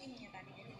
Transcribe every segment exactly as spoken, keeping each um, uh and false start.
Iya, tadi jadi.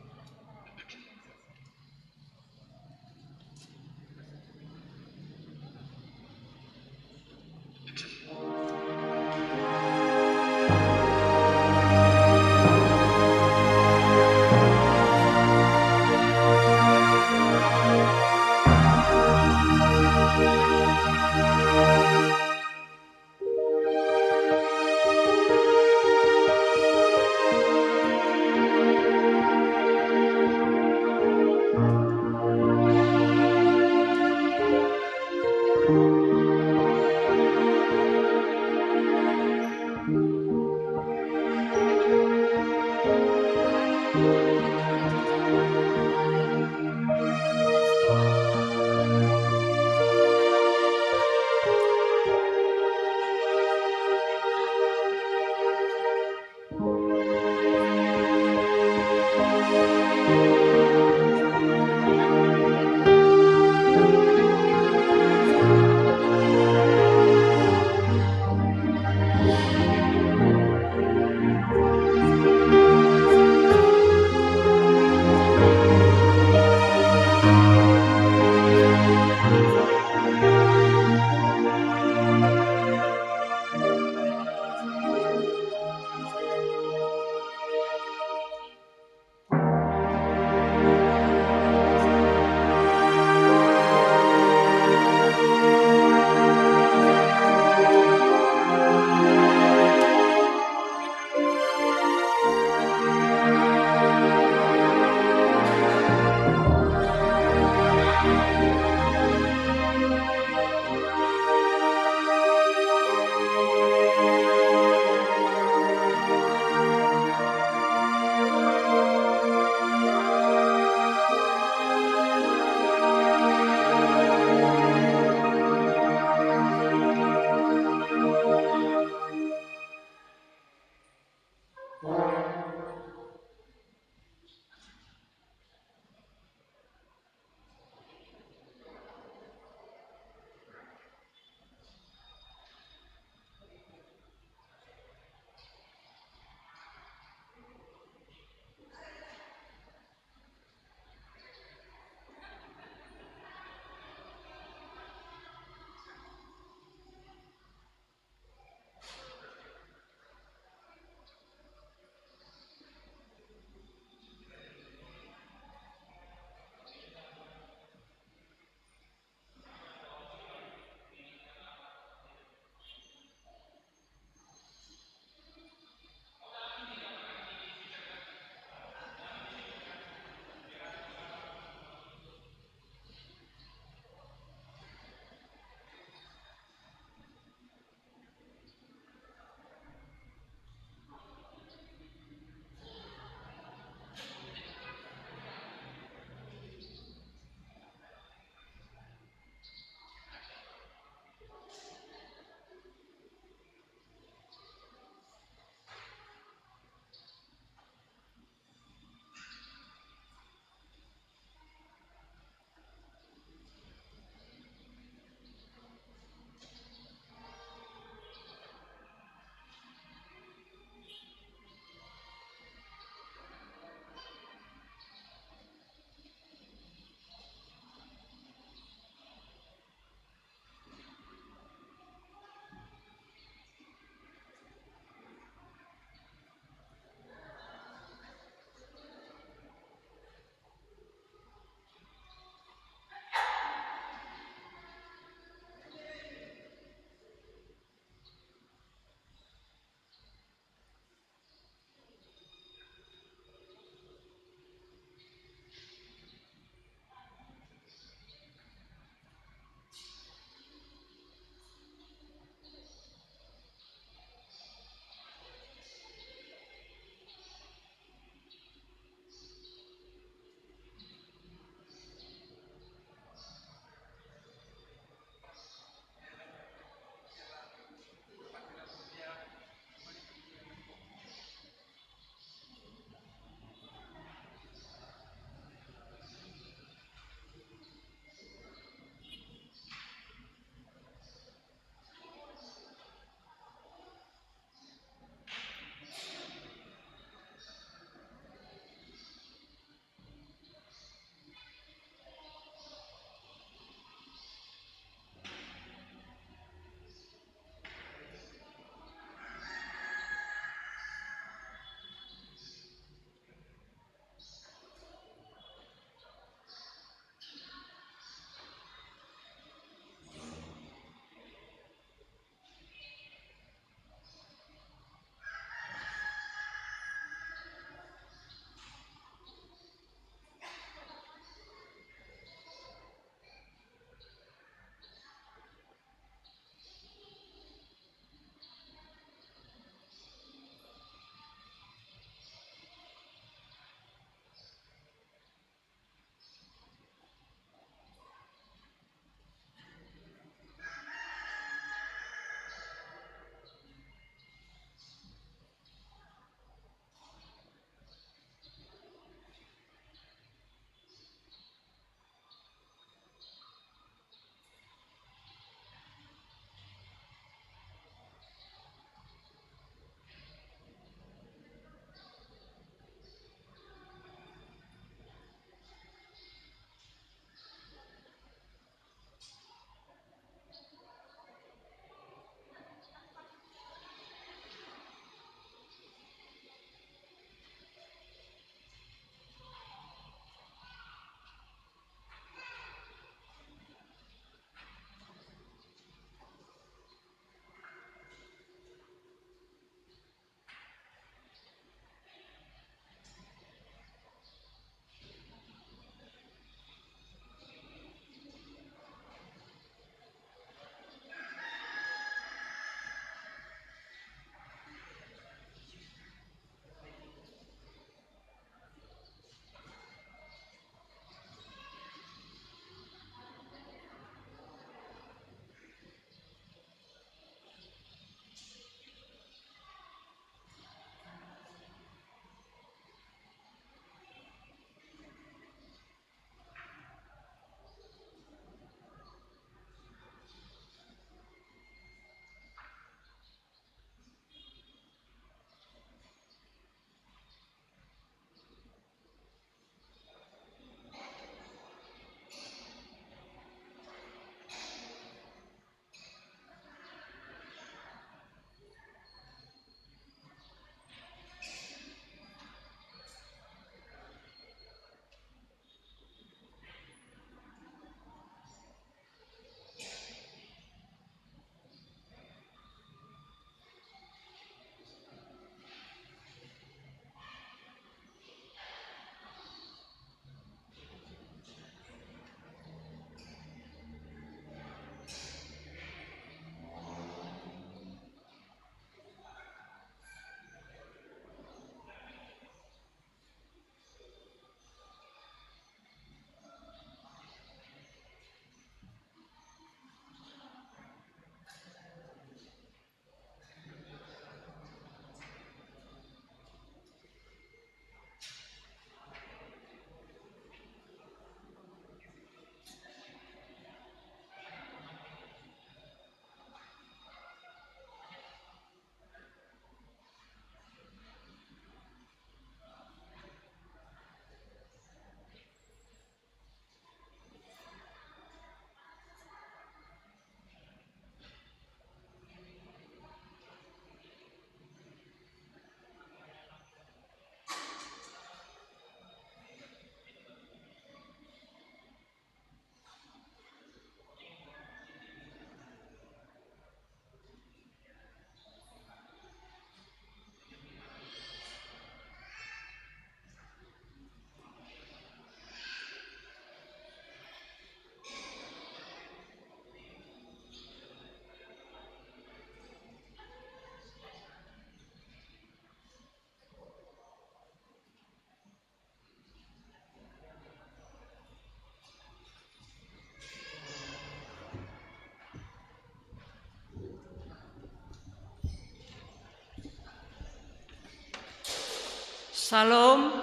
Salom.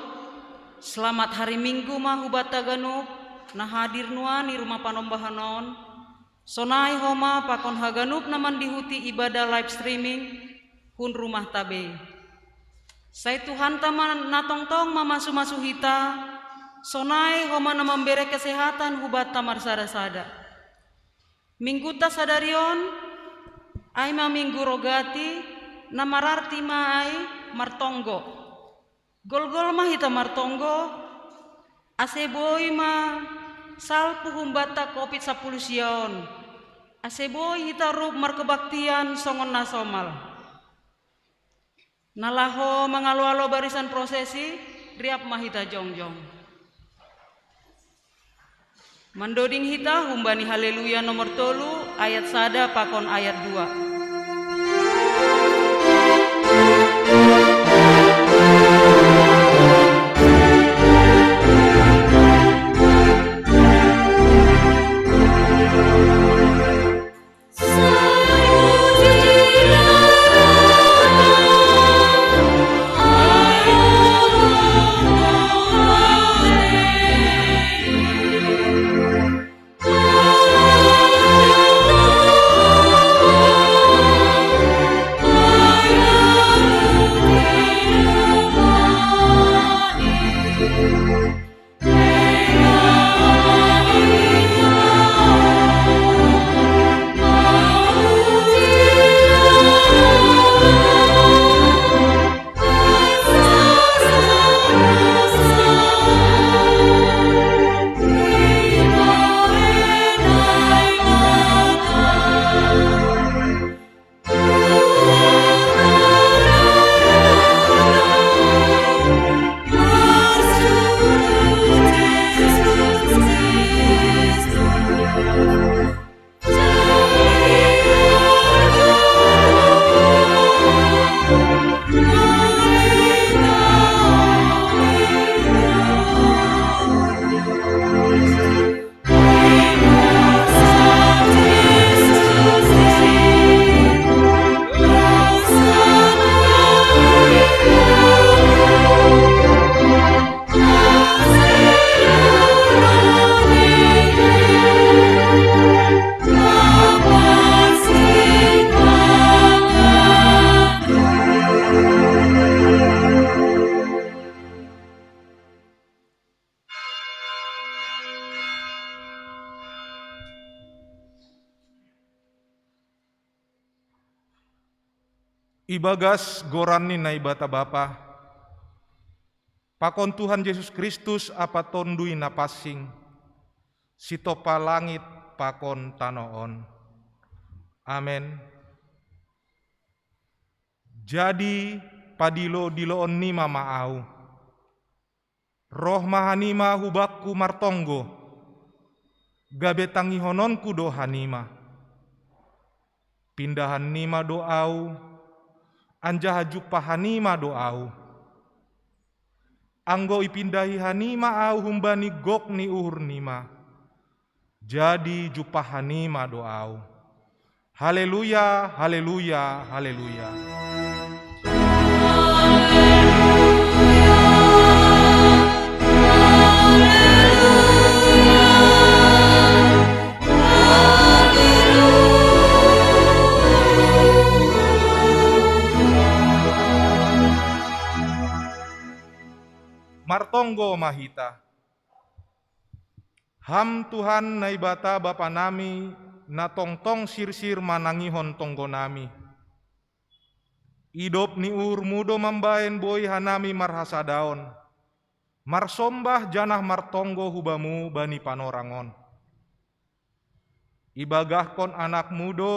Selamat hari Minggu ma hubata ganup na hadir nuan i rumah panombahan on. Sonai homa pakon haganup na mandihuti ibadah live streaming hun rumah tabei. Sai Tuhanta ma na tongtong mamasu-masu hita, sonai homa na mambere kesehatan hubata marsada-sada. Mingguta sadari on ai ma minggu Rogati, na mararti ma ai martonggo. Golgol ma hita martonggo, ase boi ma salpu humbata covid sapuluh sia on, ase boi hita rup markebaktian songon na somal. Na laho mangalo-alo barisan prosesi, riap ma hita jongjong. Mandoding hita humbani Haleluya nomor tolu, ayat sada pakon ayat dua. Ibagas goran ni Naibata Bapa, pakon Tuhan Jesus Kristus ampa Tonduy Napansing, sitompa langit pakon tano on. Amen. Jadi padilo-diloon nima ma ahu. Roh ma hanima hu bakku martonggo, gabe tangihononku do hanima. Pindahan nima do ahu, anjaha jumpah hanima do ahu. Anggo ipindahi hanima ahu humbani gok ni uhur nima, jadi jumpah hanima do ahu. Haleluya, haleluya, haleluya. Martonggo ma hita. Ham Tuhan Naibata Bapa nami, na tongtong sirsir manangihon tonggo nami. Idop ni uhurmu do mambahen boi hanami marhasadaon, marsombah janah martonggo hu Bamu bani panorang on. Ibagahkon AnakMu do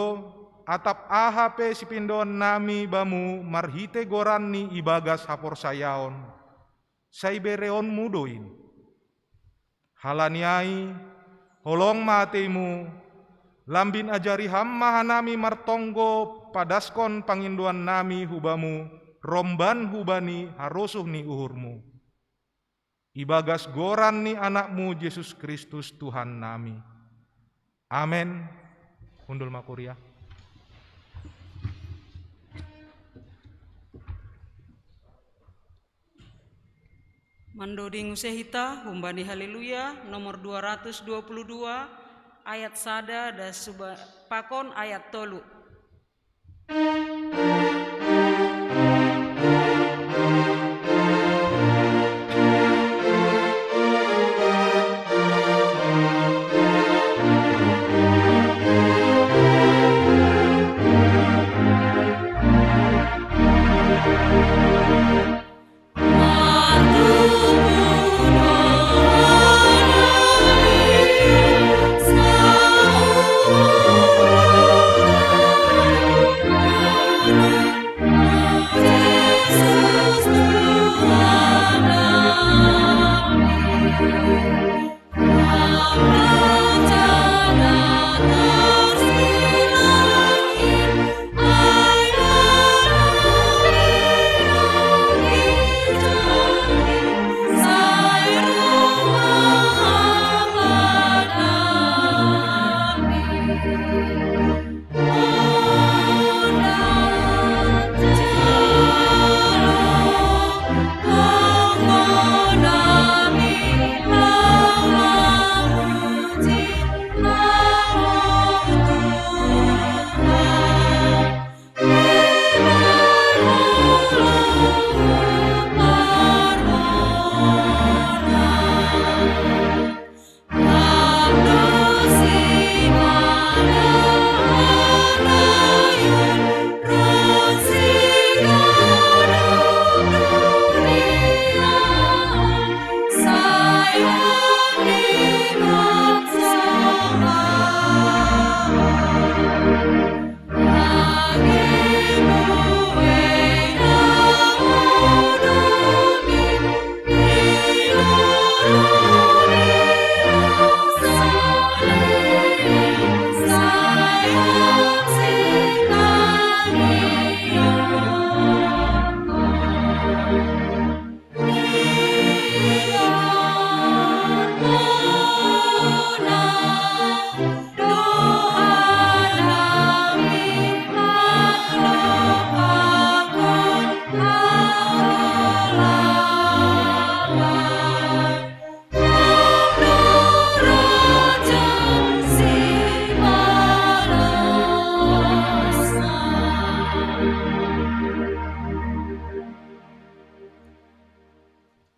atap aha pe sipindoan nami Bamu marhite goran ni ibagas haporsayaon, sai bereonMu do in. Halani ai, holong ma ateiMu, lambin ajari Ham ma hanami martonggo padaskon pangindoan nami hu Bamu romban hubani harosuh ni uhurMu. Ibagas goran ni AnakMu Jesus Kristus Tuhan nami. Amen. Hundul ma kuria. Mandoding use hita humbani Haleluya nomor dua ratus dua puluh dua, ayat sada das suba-, pakon ayat tolu.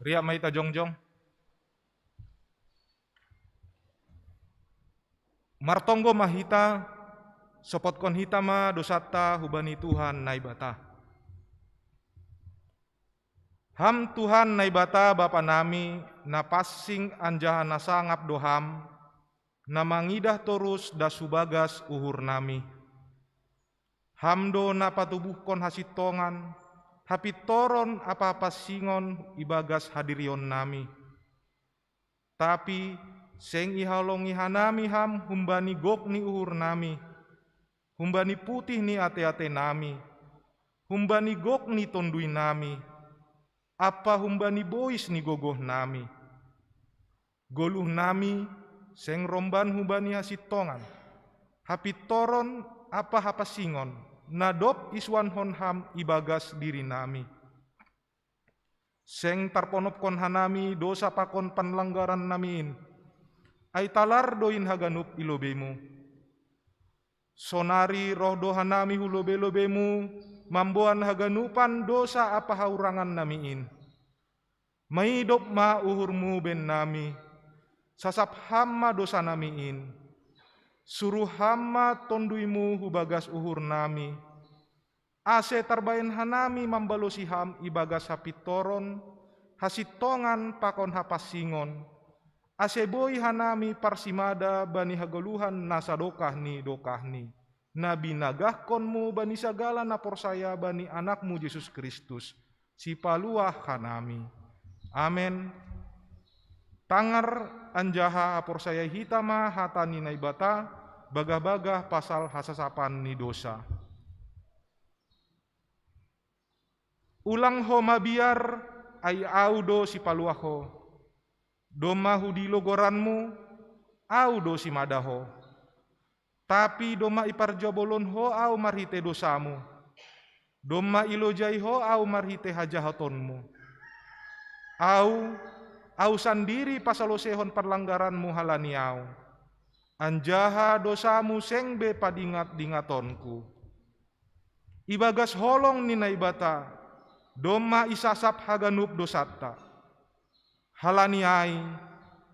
Riak ma hita jongjong. Martonggo ma hita, sopotkon hita ma dosanta hubani Tuhan Naibata. Ham Tuhan Naibata Bapa nami, na pansing anjaha na sangap do Ham, na mangidah torus das hu bagas uhur nami. Ham do na patubuhkon hasintongan, hapintoron ampa hapansingon ibagas hadirion nami. Tapi seng ihalongi hanami Ham humbani gok ni uhur nami, humbani putih ni ate-ate nami, humbani gok ni tonduy nami, ampa humbani bois ni gogoh nami. Goluh nami seng romban humbani hasintongan, hapintoron ampa hapansingon, na dob isuanhon Ham ibagas diri nami. Seng tarponopkon hanami dosa pakon panlanggaran nami in, ai talar do in haganup i lobei-Mu. Sonari roh do hanami hu lobei-lobei-Mu, mamboan haganupan dosa ampa haurangan nami in. Maidop ma uhur-Mu bennami, sasap Ham ma dosa nami in. Suruh Ham ma tonduy-Mu hu bagas uhur nami, ase tarbahen hanami mambalosi Ham ibagas hapintoron, hasintongan pakon hapansingon, ase boi hanami parsimada bani hagoluhan na sadokah ni dokahni, na binagahkon-Mu bani sagala na porsaya bani Anak-Mu Jesus Kristus, Sipaluah hanami. Amen. Tangar anjaha haporsayai hita ma hata ni Naibata, bagah-bagah pasal hasasapan ni dosa. Ulang ho mabiar, ai Ahu do sipaluah ho. Domma hudilo goran-Mu, Ahu do simada ho. Tapi domma iparjabolon ho Ahu marhitei dousa-Mu, domma ilojai ho Ahu marhitei hajahaton-Mu. Au, au sandiri pasalosehon parlanggaranmu halani au, anjaha dosamu seng be padingat-dingatonku. Ibagas holong ni Naibata, domma isasap haganup dosanta. Halani ai,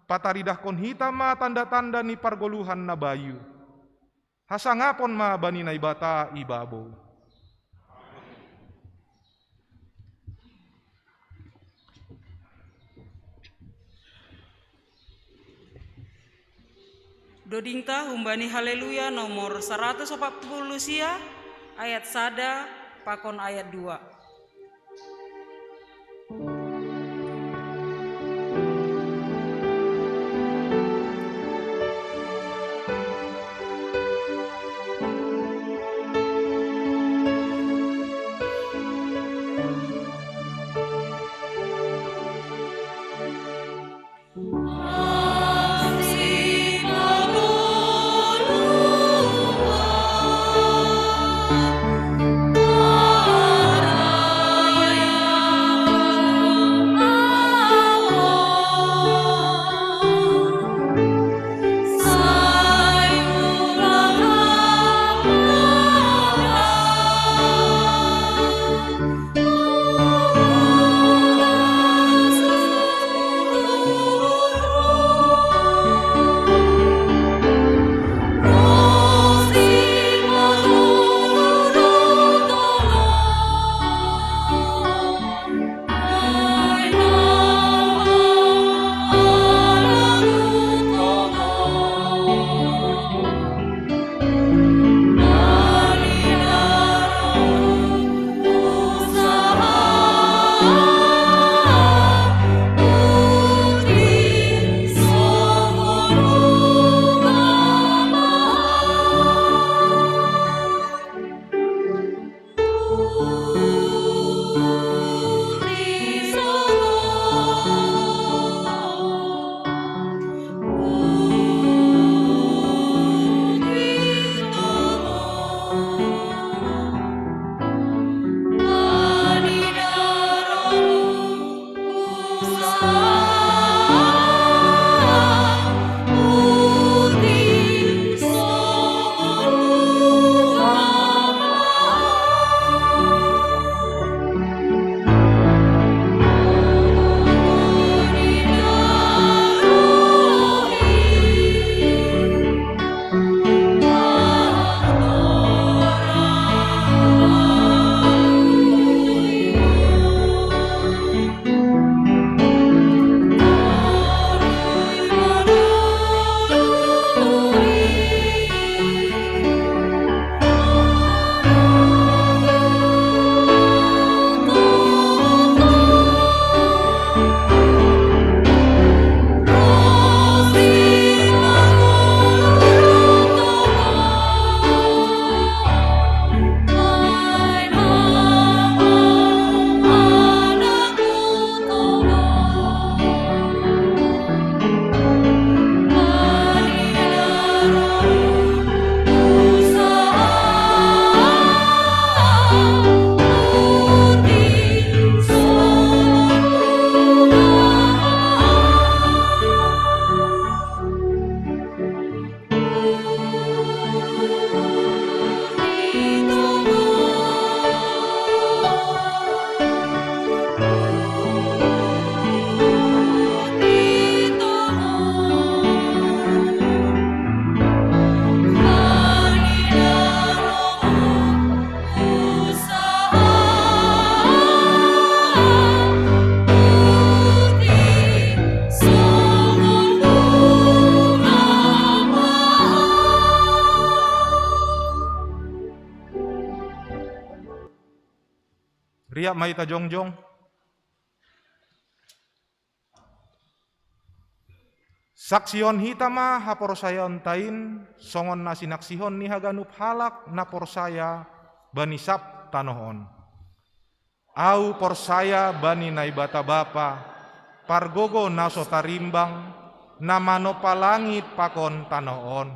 pataridahkon hita ma tanda-tanda ni pargoluhan na bayu. Hasangapon ma bani Naibata ibabou. Dodingta humbani Haleluya nomor saratus opat puluh sia, ayat sada pakon ayat dua. Riap ma hita jongjong. Saksihon hita ma haporsayaonta in, songon na sinaksihon ni haganup halak na porsaya bani sab tanoh on. Au porsaya bani Naibata Bapa, pargogo na so tarimbang, na manompa langit pakon tanoh on.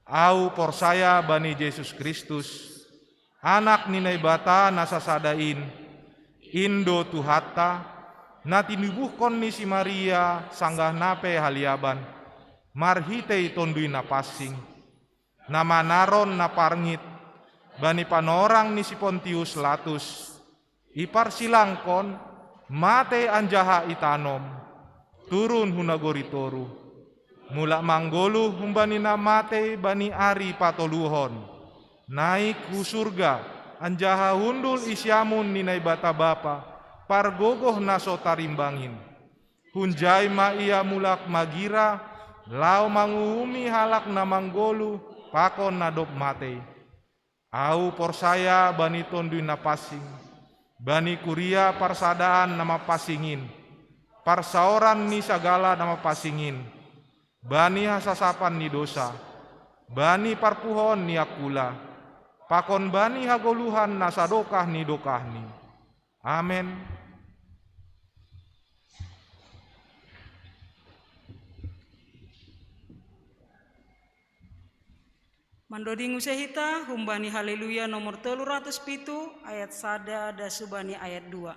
Au porsaya bani Jesus Kristus, Anak ni Naibata na sasada in, in do Tuhanta, na tinubuhkon ni si Maria sanggah na pe haliaban, marhitei Tonduy Napansing, na manaron na parngit bani panorang ni si Pontius Latus, iparsilangkon, matei anjaha itanom, turun hu nagori toruh, mulak manggoluh humbani na matei bani ari patoluhon, naik hu surga, anjaha hundul i siamun ni Naibata Bapa, pargogoh na so tarimbangin. Hunjai ma Ia mulak magira, laho manguhumi halak na manggoluh pakon na dob matei. Ahu porsaya bani Tonduy Napansing, bani kuria parsadaan na mapansing in, parsaoran ni sagala na mapansing in, bani hasasapan ni dousa, bani parpuhoon ni angkula, pakon bani hagoluhan na sadokah ni dokahni. Amen. Mandoding use hita humbani Haleluya nomor tolu ratus pitu, ayat sada das hubani ayat dua.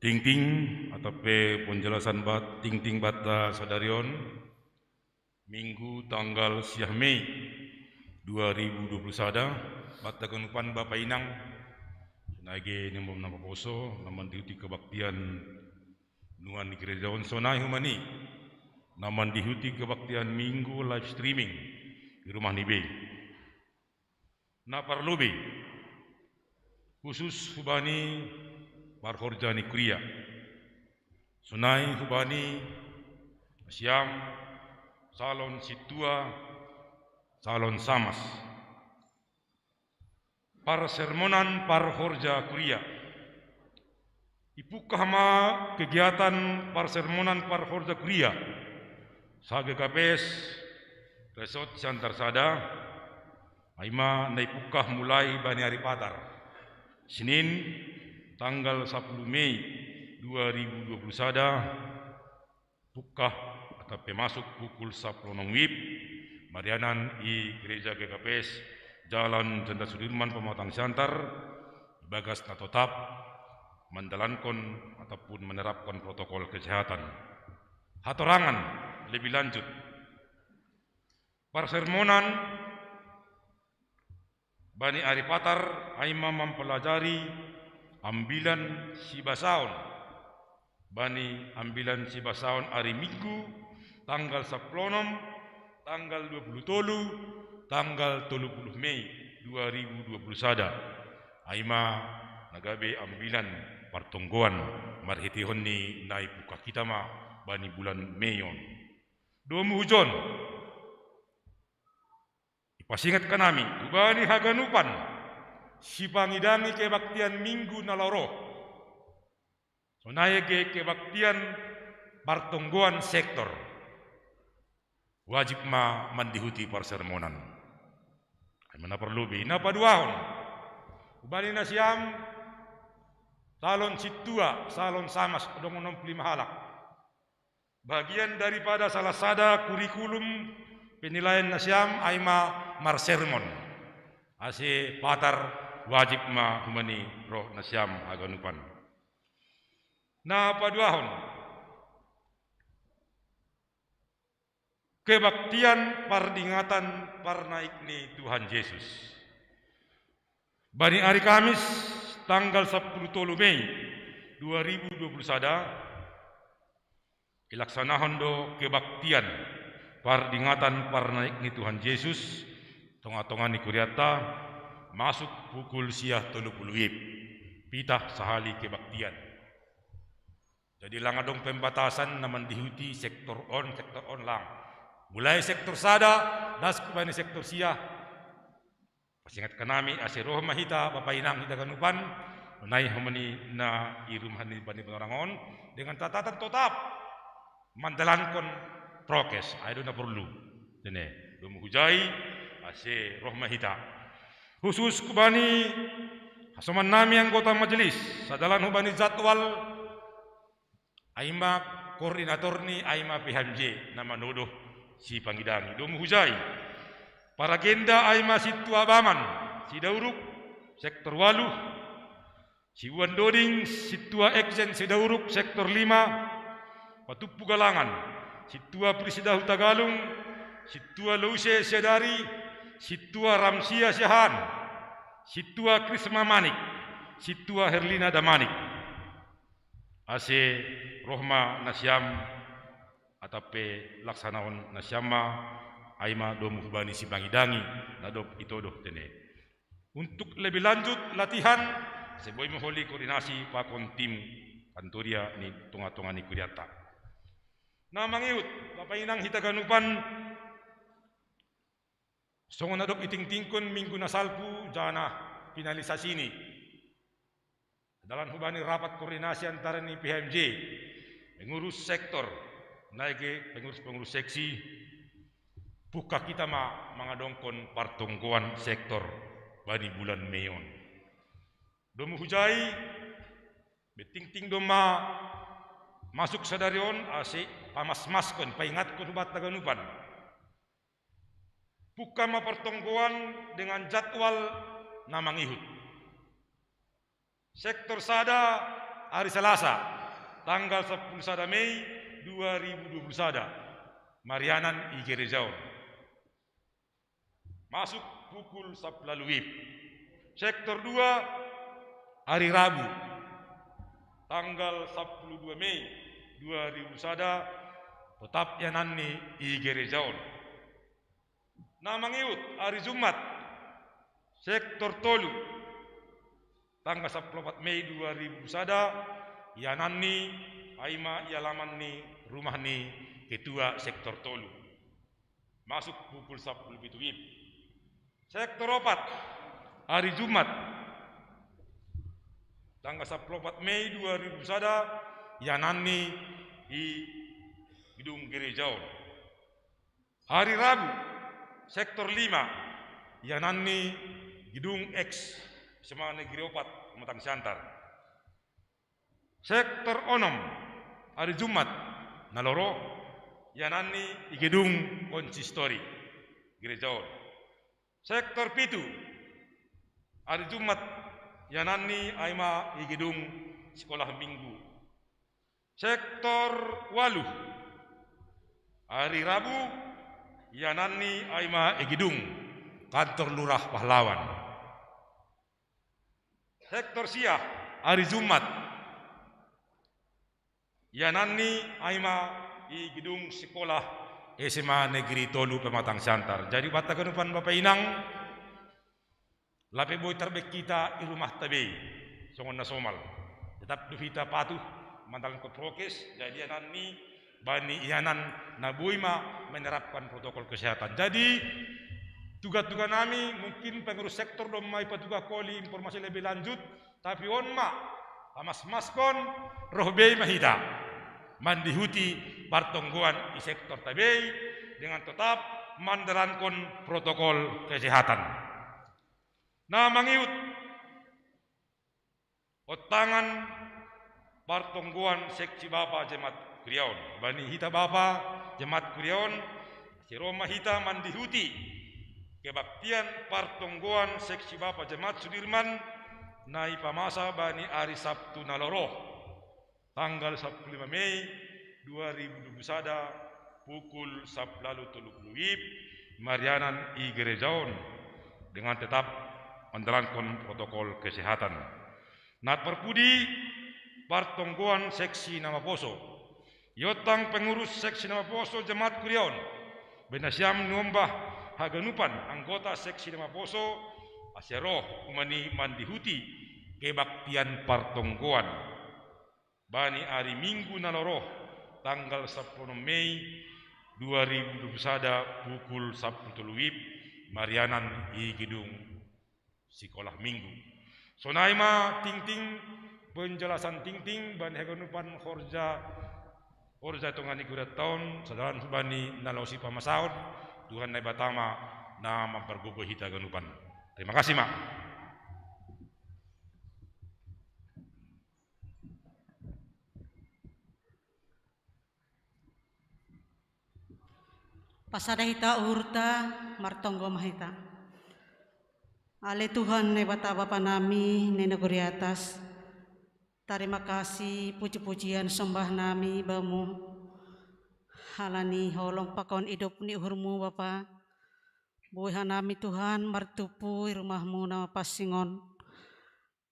Tingting atau pe penjelasan bat tingting banta sadari on, Minggu tanggal siah Mei dua ribu dua puluh sada, banta ganupan bapa inang, sonai ge ni umbahen na maposo, na mandihuti kebaktian nuan ni gereja on sonai homa ni, na mandihuti kebaktian Minggu live streaming di rumah ni be. Na parlobei, Khusus hubani parhorja ni kuria. Sonai hubani siam salon sintua, salon samas. Parsermonan parhorja kuria. Ipungkah ma kegiatan parsermonan parhorja kuria sa-GKPS Resort Siantar Sada, ai ma na ipungkah mulai bani ari Patar, Senin, tanggal sapuluh Mei dua ribu dua puluh sada, pungkah atau pe masuk pukul sapuluh onom WIB, marianan i Gereja GKPS, Jalan Jenderal Sudirman, Pematang Siantar, ibagas na totap mandalankon ataupun menerapkon protokol kesehatan. Hatorangan lebih lanjut. Parsermonan bani ari Patar ai ma mampalajari ambilan sibasaon. Bani ambilan sibasaon ari Minggu, tanggal sapuluh onom, tanggal dua puluh tolu, tanggal tolu puluh Mei dua ribu dua puluh sada. Ai ma na gabe ambilan partonggoan marhiteihon ni na ipungkah hita ma bani bulan Mei on. Domu hujon, ipasingat hanami hubani haganupan sipangidangi kebaktian Minggu na laho ro. Sonai age kebaktian partonggoan sektor, wajib ma mandihuti parsermonan. Ai ma na parlobi. Na paduahon, hubani nasiam salon sintua, salon samas, adong onom pulu lima halak. Bagian daripada salah sada kurikulum penilaian nasiam ai ma marsermon. Ase Patar wajib ma hubani roh nasiam haganupan. Na paduahon, kebaktian pardingatan parnaik ni Tuhan Jesus. Bani ari Kamis, tanggal sapuluh tolu Mei dua ribu dua puluh sada, ilaksanahon do kebaktian pardingatan parnaik ni Tuhan Jesus, tonga-tonga ni kurianta, masuk pukul sia tolu puluh WIB. Pitah sahali kebaktian. Jadi lang adong pembatasan na mandihuti sektor on, sektor on lang. Mulai sektor sada, das hubani sektor sia. Pasingat hanami ase roh ma hita, bapa inang hita ganupan, sonai hubani na i rumah ni bani panorang on, dengan catatan totap mandalankon prokes, ai do na porlu. Tene, domu hujai, ase roh ma hita. Khusus hubani hasomannami anggota majelis, sadalan hubani jadwal, ai ma koordinator ni, ai ma PHMJ na manodoh sipangidangi. Domu hujai. Paragenda ai ma sintua Baman Sidauruk, sektor waluh, sibuan doding sintua Ekjen Sidauruk, sektor lima, patumpu galangan, sintua Prisida Hutagalung, sintua Louse Siadari, sintua Ramsia Siahaan, sintua Krisma Manik, sintua Herlina Damanik. Ase roh ma nasiam atap pe laksanaon nasiam ma, ai ma domu hubani sipangidangi na dob itodoh tene. Untuk lebih lanjut latihan, ase boi ma holi koordinasi pakon tim kantoria ni tonga-tonga ni kurianta. Na mangihut, bapa inang hita ganupan, songon na dob itingtingkon minggu na salpu jana finalisasi ni dalan hubani rapat koordinasi antara ni PHMJ, pengurus sektor, nai pe pengurus-pengurus seksi, pungkah hita ma mangadongkon partonggoan sektor bani bulan Mei on. Domu hujai, betingting do ma masuk sadari on ase pamasmaskon, paingatkon hubanta ganupan. Pungkah ma partonggoan dengan jadwal na mangihut. Sektor sada, ari Salasa, tanggal sapuluh sada Mei dua ribu dua puluh sada, marianan i gereja on. Masuk pukul sapuluh lalu WIB. Sektor dua, ari Rabu, tanggal sapuluh dua Mei dua ribu sada, totap ianan ni i gereja on. Na mangihut, ari Jumat, sektor tolu, tanggal sampulu opat Mei dua ribu sada, iananni, ai ma i alamanni, rumahni ketua sektor tolu. Masuk pukul sampulu pitu WIB. Sektor opat, hari Jumat, tanggal sampulu opat Mei dua ribu sada, iananni i gedung gereja on. Hari Rabu, sektor lima, iananni gedung X, SMA Negeri opat, Pematang Siantar. Sektor onom, hari Jumat, naloro, iananni i gedung konsistori, gereja on. Sektor pitu, hari Jumat, iananni ai ma i gedung sekolah minggu. Sektor walu, hari Rabu, iananni ai ma i gedung kantor lurah Pahlawan. Sektor sia, hari Jumat, iananni ai ma i gedung sekolah SMA Negeri tolu Pematang Siantar. Jadi, banta haganupan bapa inang, lape boi tarbengkita i rumahta be, songon na somal. Tetap do hita patuh mandalanhon prokes, jadi iananni bani ianan na boi ma menerapkan protokol kesehatan. Jadi, tuga-tuga nami, mungkin pengurus sektor do ma ipatuga holi informasi lebih lanjut, tapi on ma, pamas-maskon, roh be ma hita mandihuti partonggoan i sektorta be, dengan tetap mandalanhon protokol kesehatan. Na mangihut, ontangan partonggoan seksi bapa jemaat kuria on. Bani hita bapa jemaat kuria on, ase ro ma hita mandihuti kebaktian partonggoan seksi bapa jemaat Sudirman na ipamasa bani ari Sabtu naloro, tanggal sampulu lima Mei dua ribu dua puluh sada, pukul sampulu tolu pulu WIB, marianan i gereja on, dengan tetap mandalanhon protokol kesehatan. Na parpudi, partonggoan seksi na maposo. Iontang pengurus seksi na maposo jemaat kuria on, baen nasiam niombah haganupan anggota seksi na maposo, ase roh umani mandihuti kebaktian partonggoan bani ari Minggu naloro, tanggal sampulu onom Mei dua ribu dua puluh sada, pukul sampulu tolu WIB, marianan i gedung sekolah minggu. Sonai ma tingting, penjelasan tingting bani haganupan horja, horja tonga ni kuria on, sada bani na laho sipamasaon. Tuhan Naibata ma na mampargogo hita haganupan. Terima kasih ma. Pasada hita uhurta, martonggo ma hita. Ale Tuhan Naibata Bapa nami na i nagori atas, tarima kasih, puji-pujian, sombah nami Bamu, halani holong pakon idop ni uhurMu Bapa. Boi hanami Tuhan martumpu i rumahMu na mapansing on.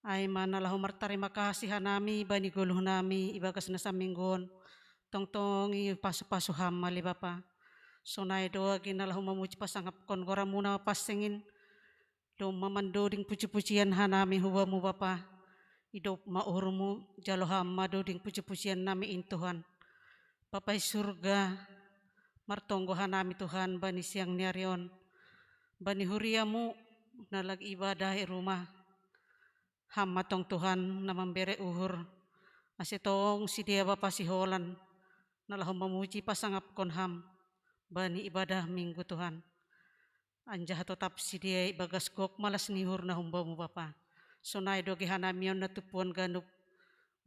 Ai ma na laho martarima kasih hanami bani goluh nami ibagas na saminggu on, tongtong i pasu-pasu Ham ale Bapa. Sonai do age na laho mamuji pasangapkon goranMu na mapansing in, domma mandoding puji-pujian hanami hu Bamu Bapa. Idop ma uhurMu, jalo Ham ma doding puji-pujian nami in Tuhan. Bapa i surga, martonggo hanami Tuhan bani siang ni ari on, bani huriaMu na lagi ibadah i rumah. Ham ma tong Tuhan na mambere uhur, ase tong sidea Bapa siholan na laho mamuji pasangapkon Ham bani ibadah Minggu Tuhan. Anjaha totap sidea ibagas gok malas ni uhur na humbamu Bapa. Sonai do age hanami on na tumpuan ganup,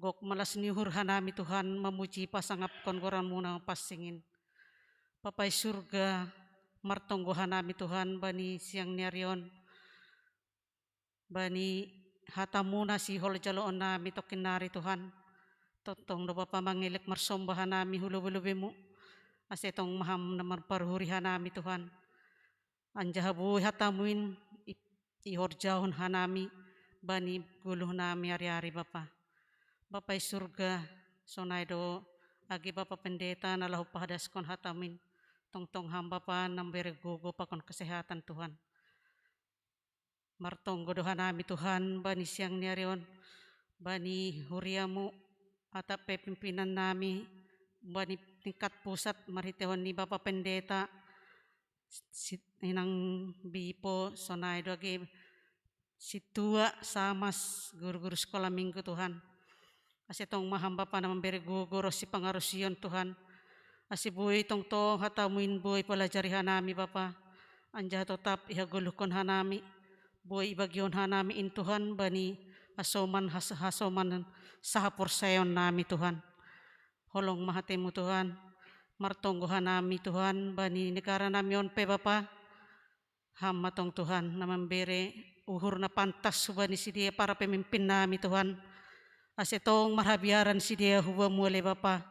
gok malas ni uhur hanami Tuhan mamuji pasangapkon goranMu na mapansing in. Bapa i surga, martonggo hanami Tuhan bani siang ni ari on, bani hataMu na sihol jaloon nami tongkin nari Tuhan. Tongtong do Bapa mangelek marsomba hanami hu lobe-lobeMu, ase tong ma Ham na marparuhuri hanami Tuhan. Anjaha boi hataMu in i-, ihorjahon hanami bani goluh nami ari-ari Bapa. Bapa i surga, sonai do age Bapa Pendeta na laho pahadaskon hataMu in, tongtong Ham Bapa na mambere gogo pakon kesehatan Tuhan. Martonggo do hanami Tuhan bani siang ni ari on, bani huriamu, atap pe pimpinan nami, bani tingkat pusat marhitehon ni Bapa Pendeta, si-, inang bipo sonai do age, sintua, samas, guru-guru sekolah minggu Tuhan. Ase tong ma Ham Bapa na mambere gogo ro sipangarusion Tuhan. Ase boi tongtong hatamu in boi palajari hanami Bapa. Anjaha totap ihagoluhkon hanami. Boi ibagihon hanami in Tuhan bani hasoman has-, hasoman sahaporsayaon nami Tuhan. Holong ma hatemu Tuhan. Martonggo hanami Tuhan bani negara nami on pe Bapa. Ham ma tong Tuhan na mambere uhur na pantas hubani sidea para pemimpin nami Tuhan. Ase tong marhabiaran sidea hubamu ale Bapa.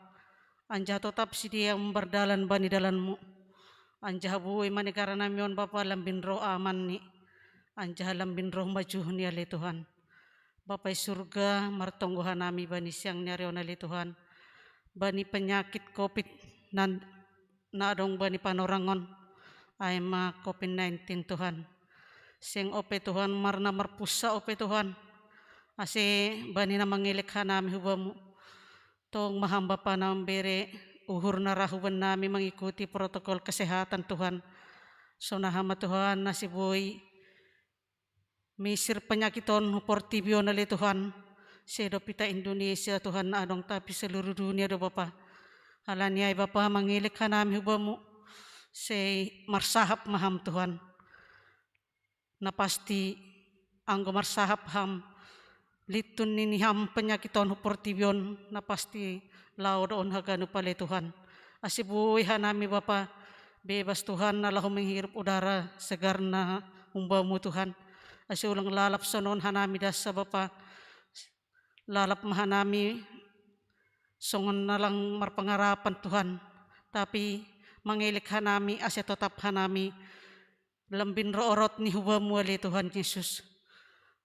Anjaha totap sidea mambardalan bani dalanmu. Anjaha boi ma negara nami on Bapa lambin ro amanni. Anjaha lambin ro majuhni ale Tuhan. Bapa i surga, martonggo hanami bani siang ni ari on ale Tuhan. Bani penyakit covid nan na adong bani panorangon, ai ma covid nineteen Tuhan. Seng ope Tuhan, marna marpussa ope Tuhan. Ase bani na mangelek hanami hubamu. Tong ma Ham Bapa na mambere uhur na ra huban nami mangikuti protokol kesehatan Tuhan. Sonaha ma Tuhan na siboi misir penyakit on hu portibi on ale Tuhan. Sedo pita Indonesia Tuhan na adong tapi seluruh dunia do Bapa. Halani ai Bapa mangelek hanami hubamu. Sei marsahap ma Ham Tuhan. Na pasti anggo marsahap Ham, lintun nini Ham penyakit on hu portibi on na pasti laho do on haganup ale Tuhan. Ase boi hanami Bapa, bebas Tuhan na laho menghirup udara segar na humbamu Tuhan. Ase ulang lalap sonon hanami dasa Bapa. Lalap ma hanami songon na lang marpangarapan Tuhan. Tapi mangelek hanami ase totap hanami lambin ro orot ni hubamu ale Tuhan Yesus.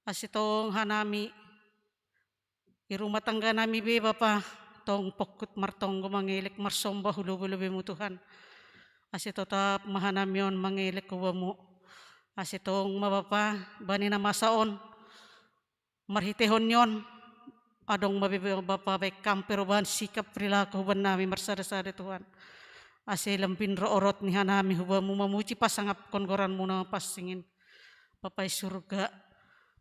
Ase tong hanami i rumah tangga nami be Bapa, tong pongkut martonggo mangelek marsomba hu lobe-lobemu Tuhan. Ase totap ma hanami on mangelek hubamu. Ase tong ma Bapa, bani na masa on, marhitehon ni on, adong ma be Bapa baik kam perubahan sikap perilaku huban nami marsada-sada Tuhan. Ase lambin ro orot ni hanami hubamu mamuji pasangapkon goranmu na pansingin. Bapa i surga,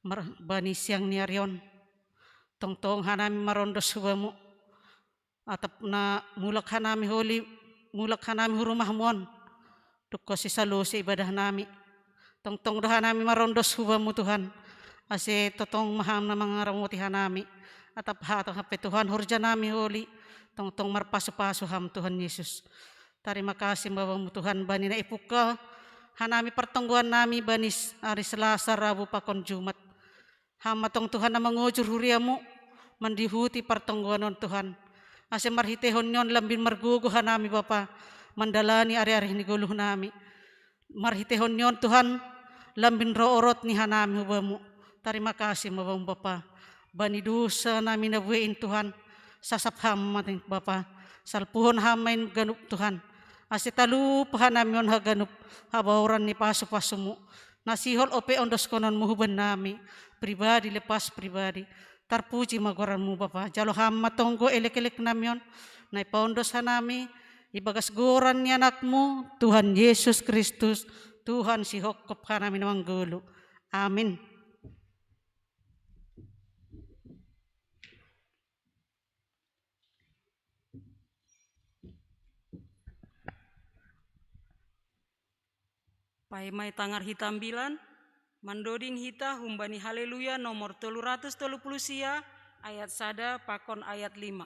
mar-, bani siang ni ari on. Tongtong hanami marondos hubamu. Atap na mulak hanami holi, mulak hanami hu rumahmu on. Dungkon sisalose ibadah nami. Tongtong do hanami marondos hubamu Tuhan. Ase totong ma Ham na mangaramoti hanami. Atap hata hape Tuhan horja nami holi. Tongtong marpasu-pasu Ham Tuhan Yesus. Tarima kasih ma Bamu Tuhan bani na ipungka hanami partonggoan nami bani s-, ari Selasa, Rabu pakon Jumat. Ham ma tong Tuhan na mangojur huriamu mandihuti partonggoan on Tuhan. Ase marhitehon ni on lambin margogo hanami Bapa mandalani ari-ari ni goluh nami. Marhitehon ni on Tuhan lambin ro orot ni hanami hu Bamu. Tarima kasih ma Bamu Bapa. Bani dosa nami na buei in Tuhan. Sasap Ham ma tong Bapa. Salpuhon Ham ma in ganup Tuhan. Ase talup hanami on haganup habaoran ni pasu-pasumu. Na sihol ope ondoskononmu huban nami, pribadi lepas pribadi. Tarpuji ma goranmu Bapa, jalo Ham ma tonggo elek-elek nami on, na ipaondos hanami, ibagas goran ni Anakmu, Tuhan Yesus Kristus, Tuhan sihongkop hanami na manggoluh. Amin. Paima i tangar hita ambilan, mandoding hita humbani Haleluya nomor tolu ratus tolu puluh sia, ayat sada pakon ayat lima.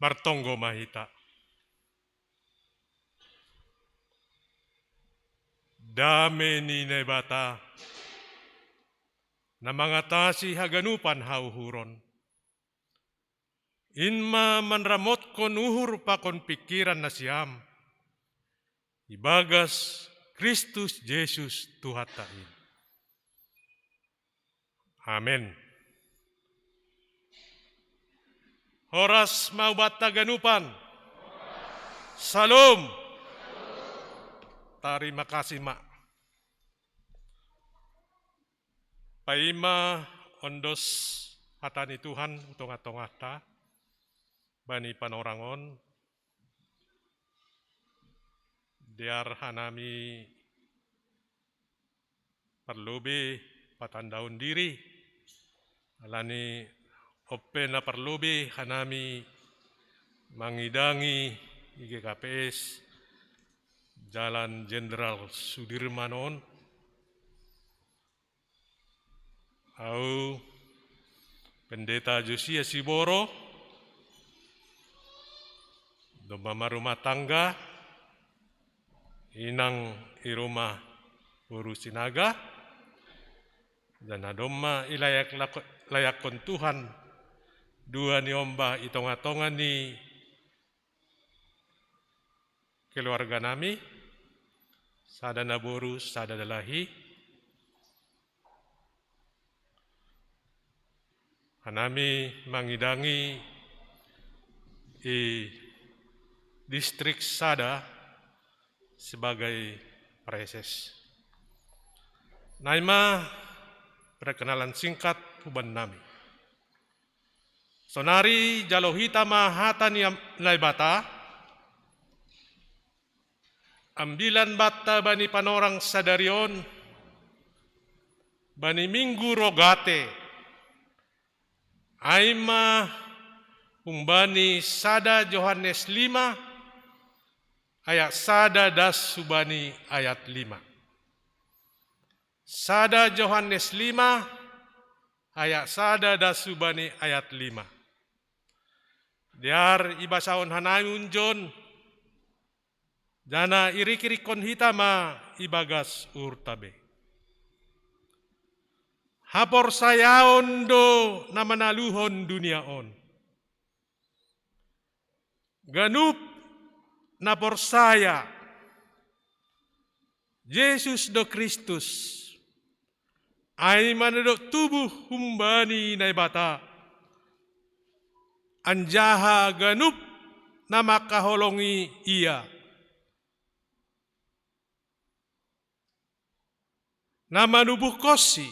Partonggo ma hita. Dame ni Naibata, na mangatasi haganupan hauhuron, in ma manramotkon uhur pakon pingkiran nasiam ibagas Kristus Jesus Tuhanta in. Amen. Horas ma hubanta haganupan. Syalom. Tarima kasih ma. Paima ondos hata ni Tuhan hu tonga-tonganta bani panorang on, dear hanami parlobei patandaon diri, alani on pe na parlobei hanami mangidangi i G K P S Jalan Jenderal Sudirman on. Au Pendeta Josia Siboro, domma marumah tangga, inang i rumah boru Sinaga, dan na domma ilayak lako-, layakkon Tuhan dua ni omba i tonga-tonga ni keluarga nami, sada naboru, sada dalahi. Hanami mangidangi i distrik sada sebagai praeses. Naima perkenalan singkat hubannami. Sonari jalo hita ma hata ni am-, Naibata, ambilan banta bani panorang sadari on, bani Minggu Rogate, ai ma humbani sada Johannes lima, ayat sada das hubani ayat lima. Sada Johannes lima, ayat sada das hubani ayat lima. Dear ibasahon hanami unjon, janah irik-irikkon hita ma ibagas uhurta be. Haporsayaon do na manaluhon dunia on. Ganup na porsaya Jesus do Kristus, ai ma na dob tubuh humbani Naibata, anjaha ganup na mangkaholongi Ia. Na manubuhkonsi,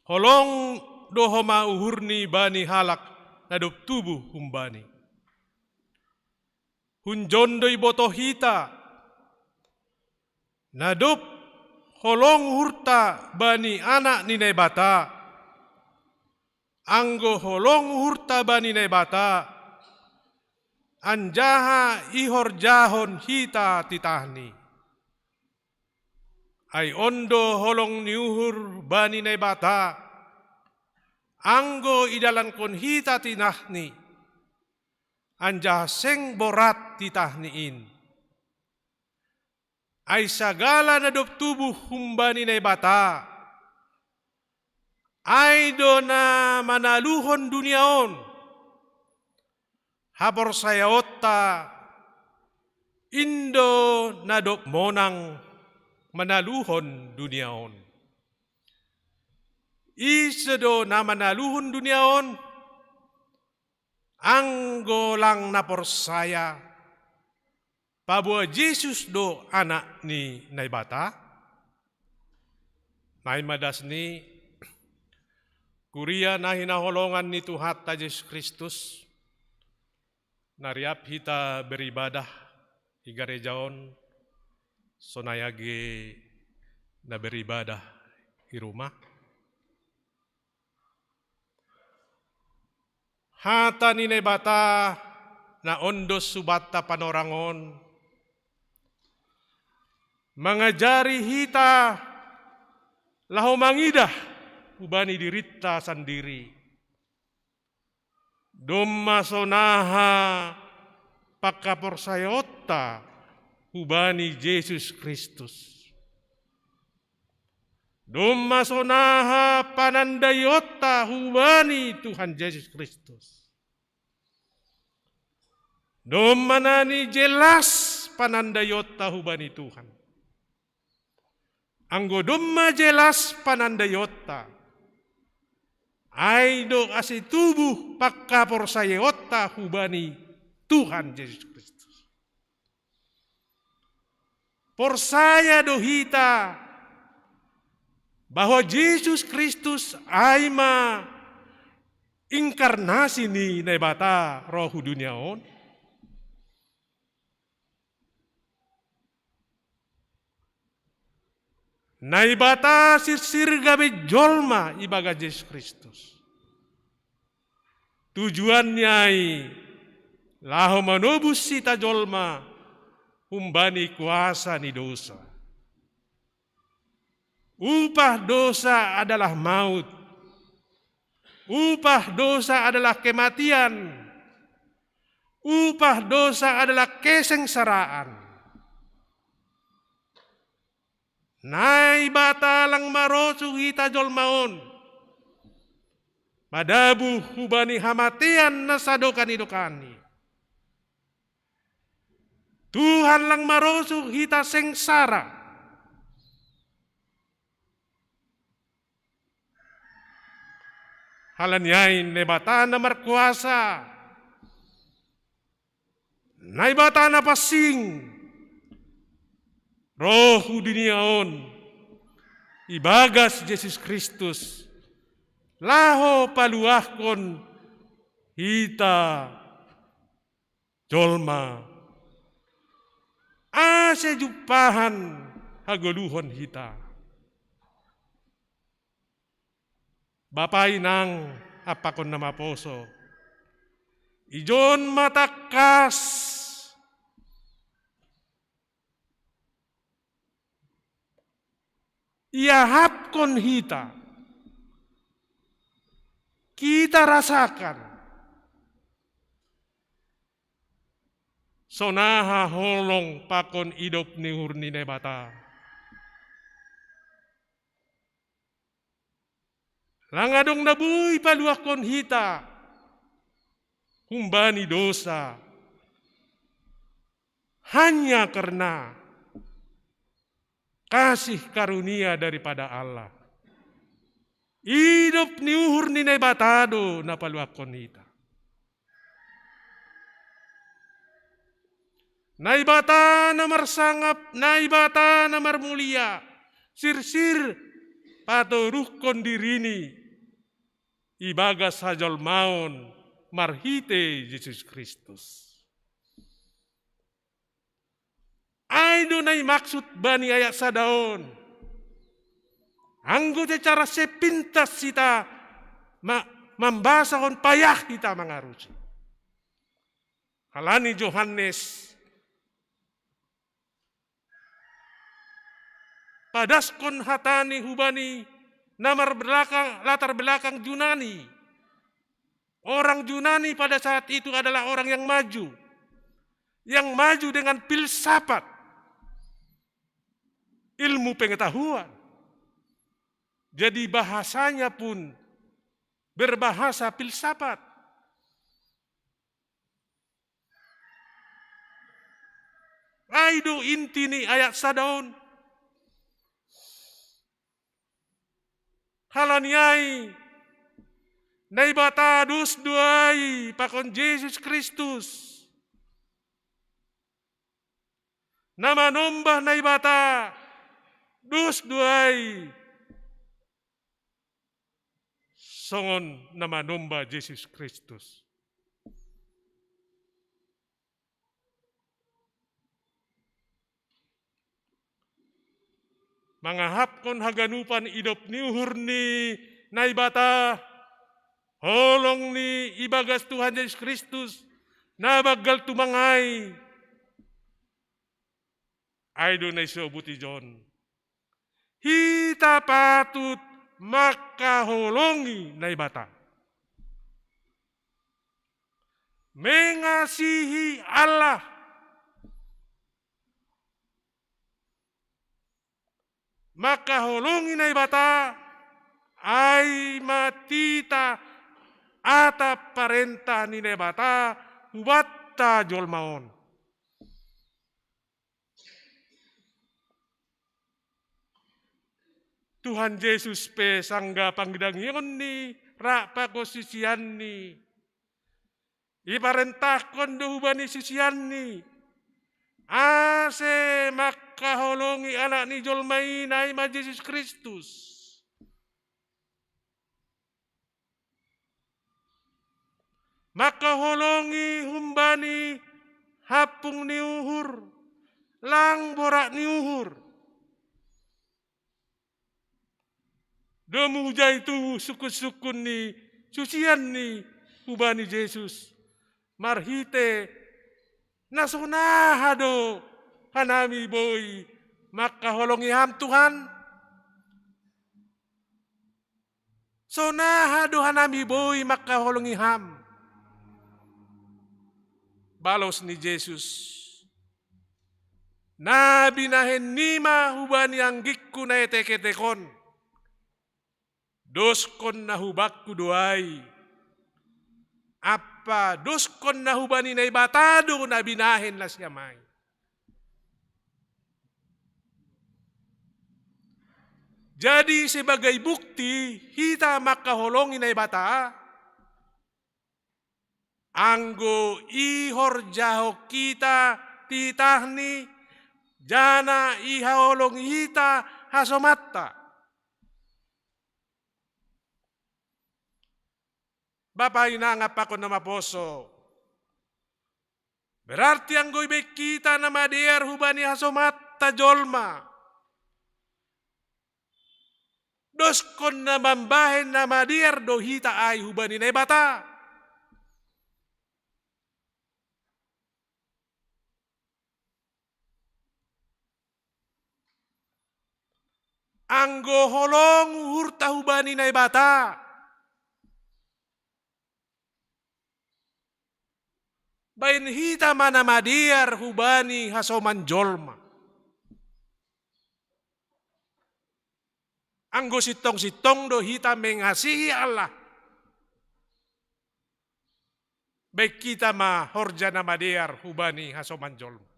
holong do homa uhurni bani halak na dob tubuh humbani. Hunjon do ibotoh hita, na dob holong uhurta bani Anak ni Naibata, anggo holong uhurta bani Naibata, anjaha ihorjahon hita titahni. Ai on do holong ni uhur bani Naibata, anggo idalankon hita titahni, anjaha seng borat titahni in. Ai sagala na dob tubuh humbani Naibata, ai do na manaluhon dunia on, haporsayaonta in do na dob monang manaluhon dunia on. Ise do na manaluhon dunia on, anggo lang na porsaya, paboa Jesus do Anak ni Naibata? Naima das ni kuria na hinaholongan ni Tuhanta Jesus Kristus, na riap hita beribadah i gareja on, sonai age na beribadah i rumah. Hata ni Naibata na ondos hubanta panorang on, mangajari hita laho mangidah hubani dirinta sandiri. Domma sonaha pangkaporsayaonta hubani Jesus Kristus. Domma sonaha panandaionta hubani Tuhan Jesus Kristus. Domma nani jelas panandaionta hubani Tuhan. Anggo domma jelas panandaionta, ai do ase tubuh pangkaporsayaonta hubani Tuhan Jesus Kristus. Porsaya do hita bahwa Jesus Kristus ai ma inkarnasi ni Naibata ro hu dunia on. Naibata sirsir gabe jolma ibagas Jesus Kristus. Tujuanni ai laho manobus hita jolma humbani kuasa ni dosa. Upah dosa adalah maut. Upah dosa adalah kematian. Upah dosa adalah kesengsaraan. Naibata lang marosuh hita jolma on madabuh hubani hamatean na sadokani-dokani. Tuhan lang marosuh hita sengsara. Halani ai Naibata na markuasa, Naibata na pansing, ro hu dunia on ibagas Jesus Kristus, laho paluahkon hita jolma, ase jumpahan hagoluhon hita. Bapa, inang, ampakon na maposo, ijon ma tangkas iahapkon hita, kita rasakan sonaha holong pakon idop ni uhur ni Naibata. Lang adong na boi paluahkon hita humbani dosa, hanya karena kasih karunia daripada Allah. Idop ni uhur ni Naibata do na paluahkon hita. Naibata na marsangap, Naibata na marmulia, sirsir patoruhkon dirini ibagas hajolmaon marhite Jesus Kristus. Ai do na i maksud bani ayat sada on. Anggo secara sepintas hita ma-, mambasahon, payah hita mangarusi. Halani Johannes padaskon hatani hubani na marbelakang, latar belakang Junani. Orang Junani pada saat itu adalah orang yang maju. Yang maju dengan filsafat, ilmu pengetahuan. Jadi bahasanya pun berbahasa filsafat. Ai do inti ni ayat sada on. Halani ai Naibata dos do ai pakon Jesus Kristus. Na manomba Naibata dos do ai songon na manomba Jesus Kristus. Mangahapkon haganupan idop ni uhur ni Naibata, holong ni ibagas Tuhan Jesus Kristus, na banggal tumang ai. Ai do na isobut ijon. Hita patut mangkaholongi Naibata. Mengasihi Allah. Mangkaholongi Naibata, ai ma titah atap parentah ni Naibata hubanta jolma on. Tuhan Jesus pe sanggah pangidangionni rap pakon susianni, iparentahkon do hubani susianni, ase mangkaholongi Anak ni jolma i, na i ma Jesus Kristus. Mangkaholongi humbani hampung ni uhur, lang borat ni uhur. Domu hujai tubuh sungkun-sungkun ni susianni hubani Jesus, marhite na sonaha do hanami boi mangkaholongi Ham, Tuhan? Sonaha do hanami boi mangkaholongi Ham? Balos ni Jesus: Na binahen nima hubani anggingku na etek-etek on, doskon na hubakku do ai. Ampa doskon na hubani Naibata do na binahen nasiam ai. Jadi sebagai bukti hita mangkaholongi Naibata, anggo ihorjahon hita titahni, janah ihaholongi hita hasomanta. Bapa, inang, ampakon na maposo, berarti anggo ibaen hita na madear hubani hasomanta jolma, doskon na mambahen na madear do hita ai hubani Naibata. Anggo holong uhurta hubani Naibata, baen hita ma na madear hubani hasoman jolma. Anggo sintong-sintong do hita mengasihi Allah, baen hita ma horja na madear hubani hasoman jolma.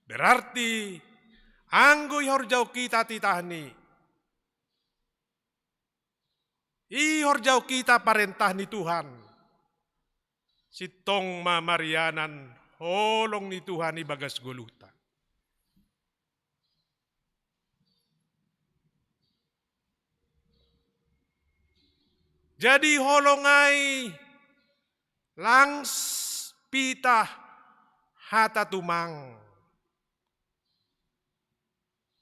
Berarti anggo ihorjahon hita titahni, ihorjahon hita parentah ni Tuhan, sintong ma marianan holong ni Tuhan ibagas goluhta. Jadi holong ai lang pitah hata tumang,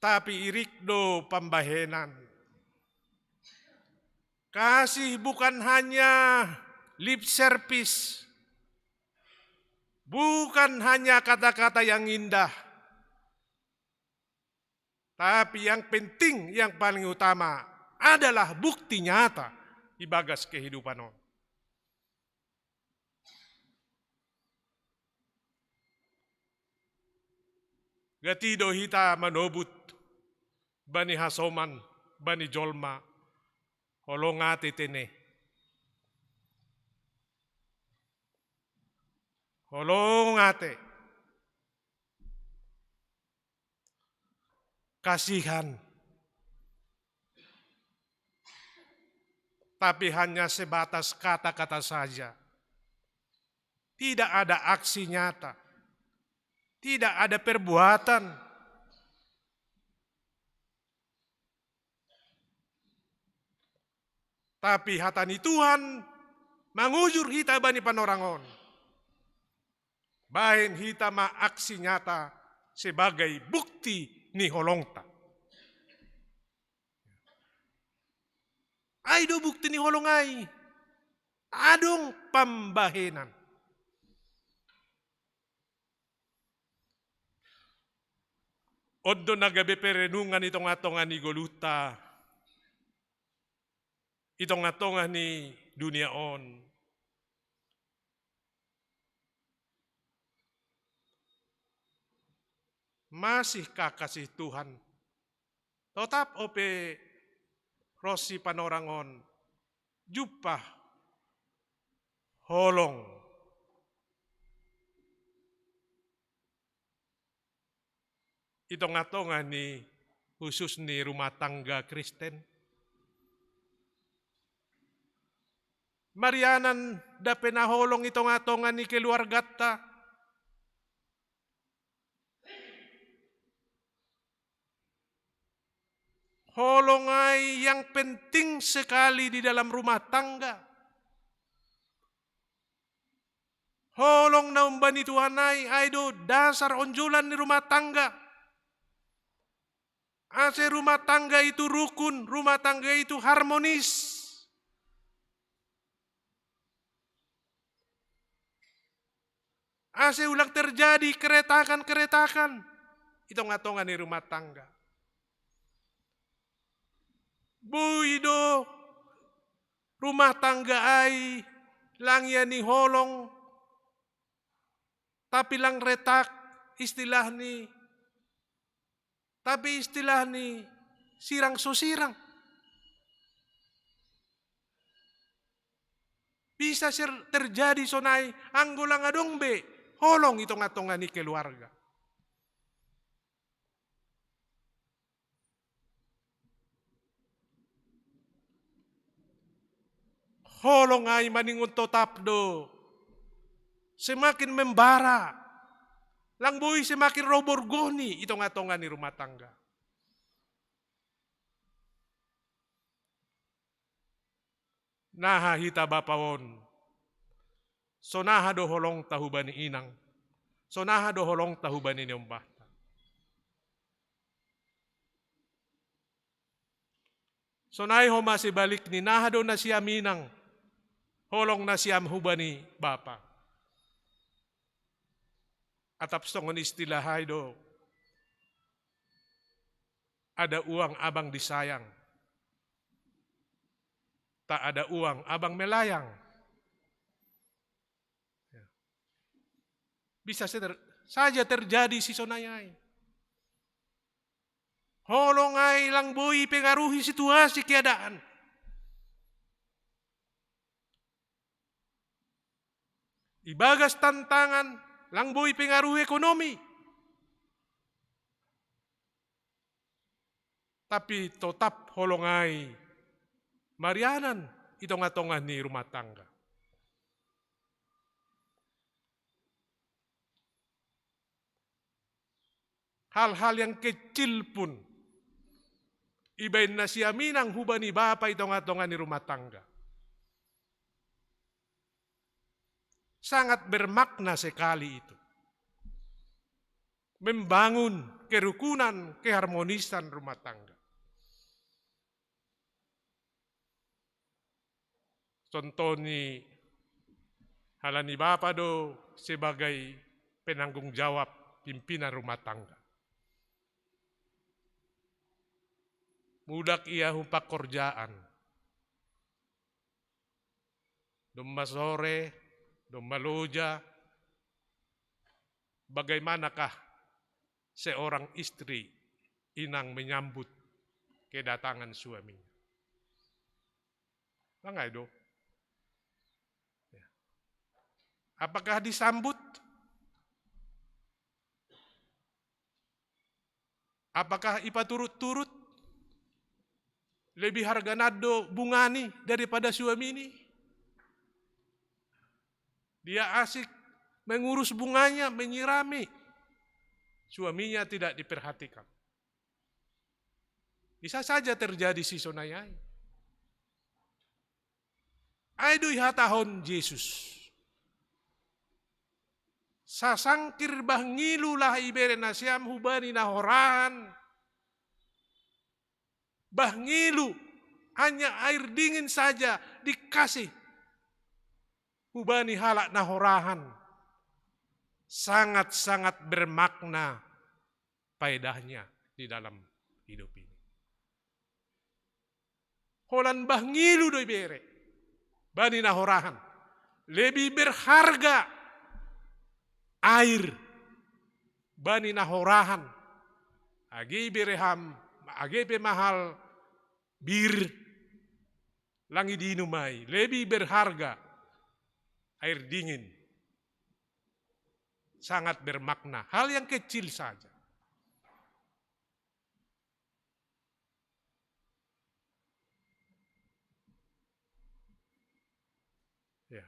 tapi irik do pambahenan. Kasih bukan hanya lip service, bukan hanya kata-kata yang indah, tapi yang penting, yang paling utama adalah bukti nyata ibagas kehidupan on. Gati do hita manobut bani hasoman, bani jolma, holong ate tene. Holong ate. Kasihan. Tapi hanya sebatas kata-kata saja. Tidak ada aksi nyata. Tidak ada perbuatan. Tapi hata ni Tuhan mangujur hita bani panorang on. Baen hita ma aksi nyata sebagai bukti ni holongta. Ai do bukti ni holong ai? Adong pambahenan. On do na gabe perenungan i tonga-tonga ni goluhta. i tongah-tongah ni dunia on. Masihkah kasih Tuhan? Totap ope ro si panorang on jumpah holong i tongah-tongah ni, khusus ni rumah tangga Kristen. Marianan dapena holong i tongah-tongah ni keluargata. Holong ai yang penting sekali di dalam rumah tangga. Holong na umbani Tuhan ai, ai do dasar onjolan ni rumah tangga. Ase rumah tangga itu rukun, rumah tangga itu harmonis. Ase ulang terjadi keretakan-keretakan i tongah-tongah ni rumah tangga. Boi do rumah tangga ai lang ia ni holong, tapi lang retak, istilah ni, tapi istilah ni sirang so sirang. Bisa ser-, terjadi sonai anggo lang adong be holong i tongah-tongah ni keluarga. Holong ai maningon totap do semakin membara, lang boi semakin ro borgoni i tongah-tongah ni rumah tangga. Naha hita bapa on, sonaha do holongta hubani inang, sonaha do holongta hubani niombahta. Sonai homa sebalikni, naha do nasiam inang, holong nasiam hubani bapa. Atap songon istilah ai do, ada uang abang disayang, tak ada uang abang melayang. Ya. Bisa ter-, saja terjadi si sonai ai. Holong ai lang boi pengaruhi situasi keadaan. Ibagas tantangan lang boi pengaruhi ekonomi. Tapi totap holong ai marianan i tongah-tongah ni rumah tangga. Hal-hal yang kecil pun ibaen nasiam inang hubani bapa i tongah-tongah ni rumah tangga. Sangat bermakna sekali itu. Membangun kerukunan, keharmonisan rumah tangga. Contoh ni, halani bapa do sebagai penanggung jawab pimpinan rumah tangga. Mudak ia hupakorjaan. Domma sore, domma loja, bagaimanakah seorang istri, inang, menyambut kedatangan suaminya? Lang ai do. Ya. Apakah disambut? Apakah ipaturut-turut? Lebih harga nando bungani daripada suamini? Dia asik mengurus bunganya, menyirami. Suaminya tidak diperhatikan. Bisa saja terjadi si sonai ai. Ai do ihatahon Jesus. Sasangkir bah ngilu lah ibere nasiam hubani na horahan. Bah ngilu, hanya air dingin saja dikasih hubani halak na horahan. Sangat-sangat bermakna faedahnya di dalam hidup ini. Holan bah ngilu do ibere bani na horahan. Lebih berharga air bani na horahan. Age ibere ham, age pe mahal bir, lang idinum ai, lebih berharga air dingin. Sangat bermakna. Hal yang kecil saja. Ya.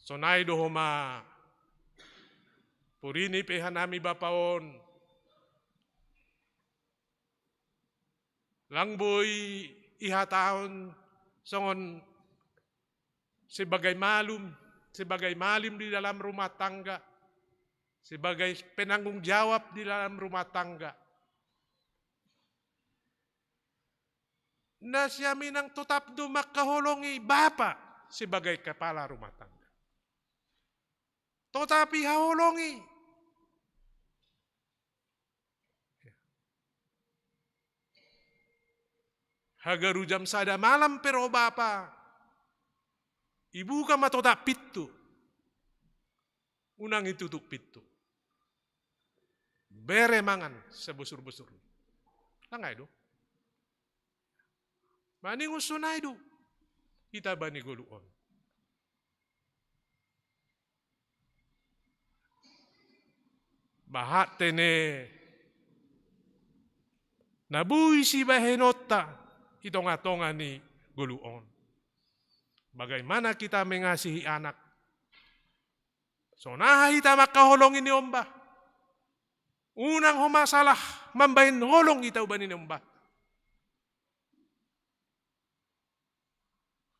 Sonai do homa porini pe hanami bapa on. Lang boi ihatahon songon sebagai malum, sebagai malim di dalam rumah tangga, sebagai penanggung jawab di dalam rumah tangga. Na siaminang totap do mangkaholongi bapa sebagai kepala rumah tangga. Totapi haholongi. Hagaru jam sada malam pe ro bapa, ibuka ma totap pintu. Unang itutuk pintu. Bere mangan sebusur-busur. Lang ai do. Maningon sonai do hita bani goluh on. Bahat tene na boi sibahenonta i tonga-tonga ni goluh on. Bagaimana kita mengasihi anak? Sonaha hita mangkaholongi ni ombah? Unang homa salah mambahen holong hita hubani ni ombah.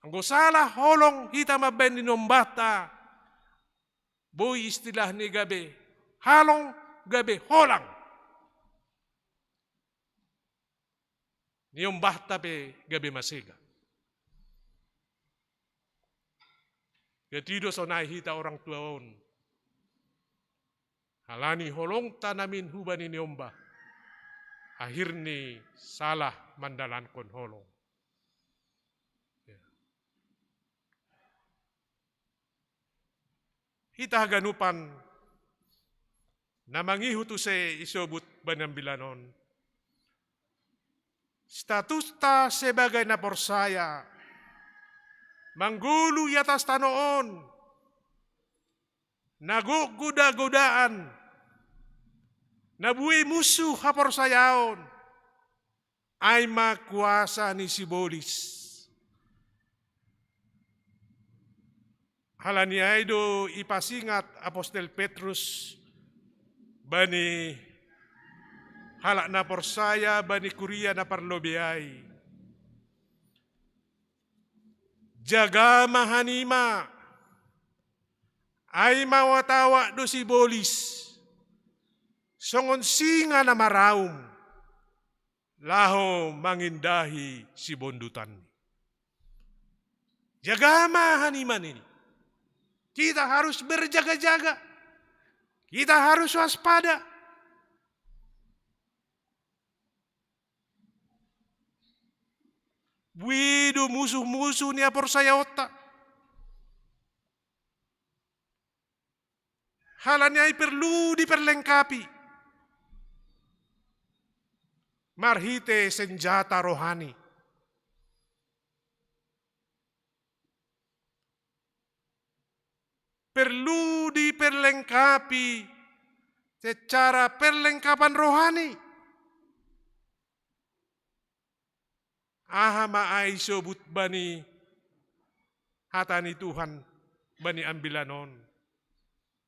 Anggo salah holong hita mambahen ni ombahta, boi istilah ni gabe halong, gabe holang. Ni ombahta pe gabe masega. Gati do sonai hita orang tua on. Halani holongta namin hubani ni ombah, akhirni salah mandalankon holong. Ya. Hita haganupan na mangihut use isobut bani ambilan on. Statusta sebagai na porsaya, manggoluh i atas tano on, na gok goda-godaan, na bue musu haporsayaon, ai ma kuasa ni sibolis. Halani ai do ipasingat apostel Petrus bani halak na porsaya bani kuria na parlobei ai. Jaga ma hanima, ai mawat-awat do sibolis, songon singa na maraum, laho mangindahi sibondutanni. Jaga ma hanima nini. Kita harus berjaga-jaga. Kita harus waspada. Bue do musuh-musuh ni haporsayaonta. Halani ai perlu diperlengkapi marhite senjata rohani. Perlu diperlengkapi secara perlengkapan rohani. Aha ma ai sobut bani hata ni Tuhan bani ambilan on?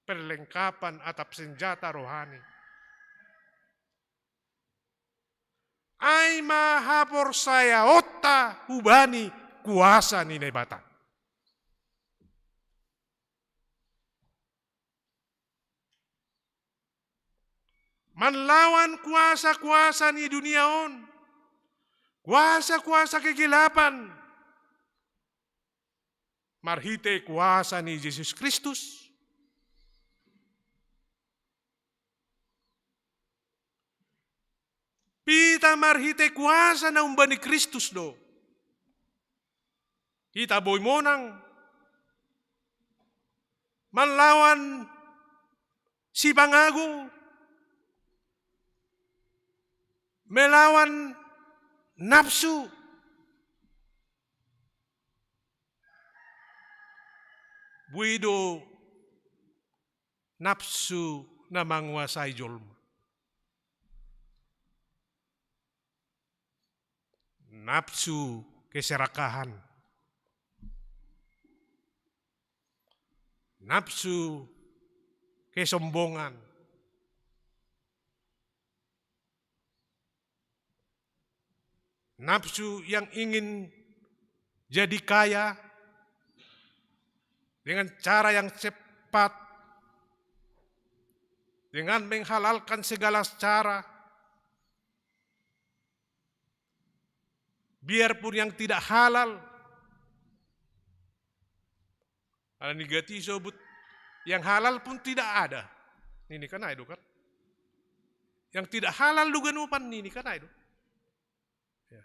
Perlengkapan atap senjata rohani. Ai ma haporsayaonta hubani kuasa ni Naibata. Manlawan kuasa-kuasa ni dunia on, kuasa-kuasa kegelapan, marhite kuasa ni Jesus Kristus. Hita marhite kuasa na umbani Kristus do hita boi monang manlawan sipangago, melawan nafsu. Boi do nafsu na manguasai jolma. Nafsu keserakahan. Nafsu kesombongan. Nafsu yang ingin jadi kaya dengan cara yang cepat, dengan menghalalkan segala cara, biarpun yang tidak halal. Ala ni gati sobut, yang halal pun tidak ada. Ini kan ai do kan. Yang tidak halal do ganupan ini kan ai do. Ya.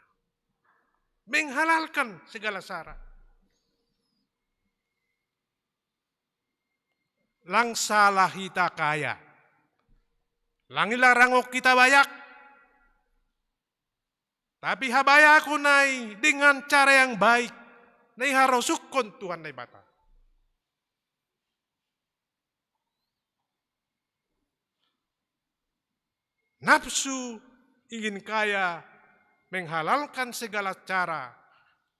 Menghalalkan segala sara. Lang sala hita kaya. Lang i lang rangok hita bayak. Tapi habayakon ai dengan cara yang baik, na iharosuhkon Tuhan Naibata. Nafsu ingin kaya menghalalkan segala cara,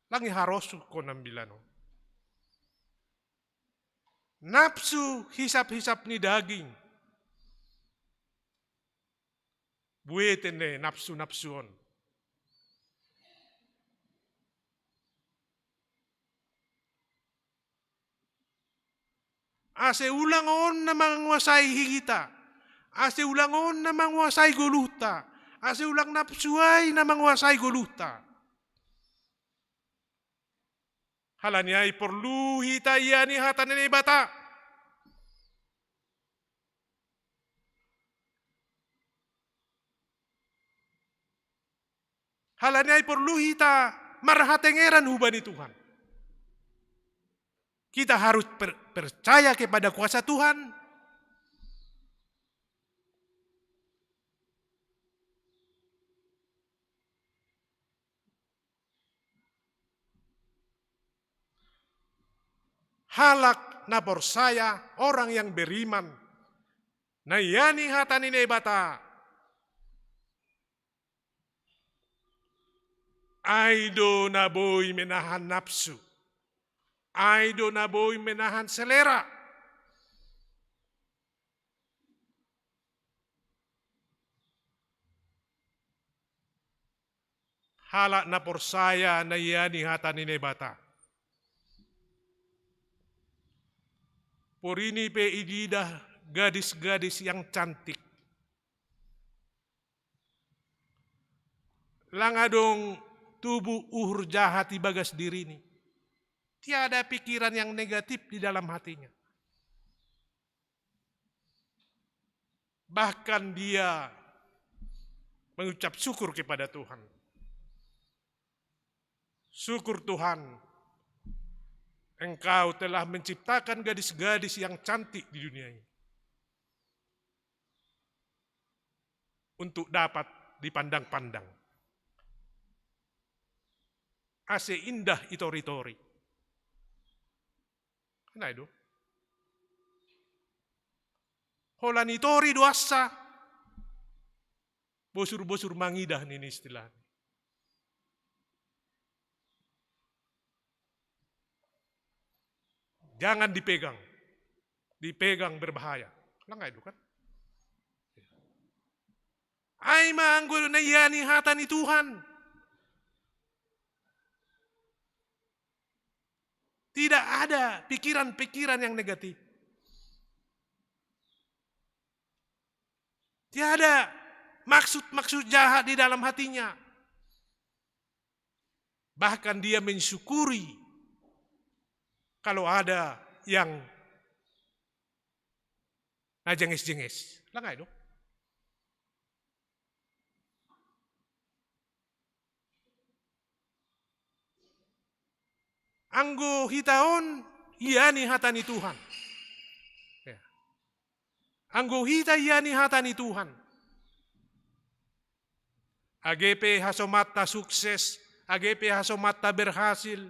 lang iharosuhkon ambilan on. Nafsu hisap-hisap ni daging. Bueten ne nafsu-nafsu on. Ase ulang on na manguasai hita. Ase ulang on na manguasai goluhta. Ase ulang nafsu ai na manguasai goluhta. Halani ai porlu hita iani hata ni Naibata. Halani ai porlu hita marhatengeran hubani Tuhan. Kita harus per-, percaya kepada kuasa Tuhan. Halak na porsaya, orang yang beriman, na iani hata ni Naibata, ai do na boi menahan nafsu, ai do na boi menahan selera. Halak na porsaya na iani hata ni Naibata. Porini pe ididah gadis-gadis yang cantik. Lang adong tubu uhur jahat i bagas dirini. Tiada pikiran yang negatif di dalam hatinya. Bahkan dia mengucap syukur kepada Tuhan. Syukur Tuhan, Engkau telah menciptakan gadis-gadis yang cantik di dunia ini. Untuk dapat dipandang-pandang. Ase indah itori-tori. Kan ai do. Holan itori do ansa. Bosur-bosur mangidah nini istilah. Jangan dipegang. Dipegang berbahaya. Lang ai do kan? Ai ma anggo na iani hata ni Tuhan. Tidak ada pikiran-pikiran yang negatif. Tiada maksud-maksud jahat di dalam hatinya. Bahkan dia mensyukuri kalau ada yang na jenges-jenges. Lang ai do. Anggo hita on, iani hata ni Tuhan. Ya. Anggo hita iani hata ni Tuhan. Age pe hasomanta sukses, age pe hasomanta berhasil.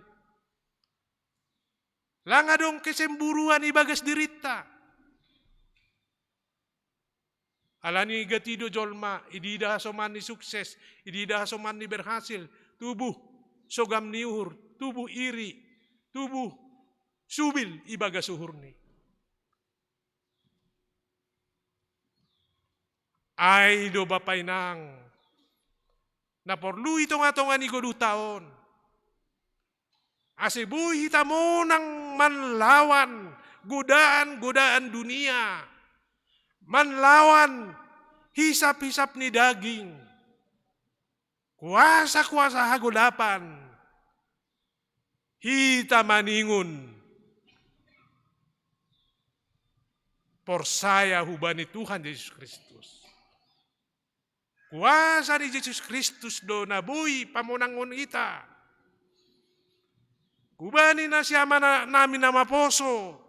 Lang adong kesemburuan ibagas dirinta. Alani gati do jolma, idida hasomanni sukses, idida hasomanni berhasil, tubuh sogam ni uhur, tubuh iri, tubuh subil ibagas uhurni. Ai do bapa inang, na porlu i tonga-tonga ni goluhta on. Ase boi hita monang manlawan godaan-godaan dunia, manlawan hisap-hisap ni daging, kuasa-kuasa hagolapan, hita maningon porsaya hubani Tuhan Jesus Kristus. Kuasa ni Jesus Kristus do na boi pamonanghon hita. Hubani nasiam anak nami na maposo,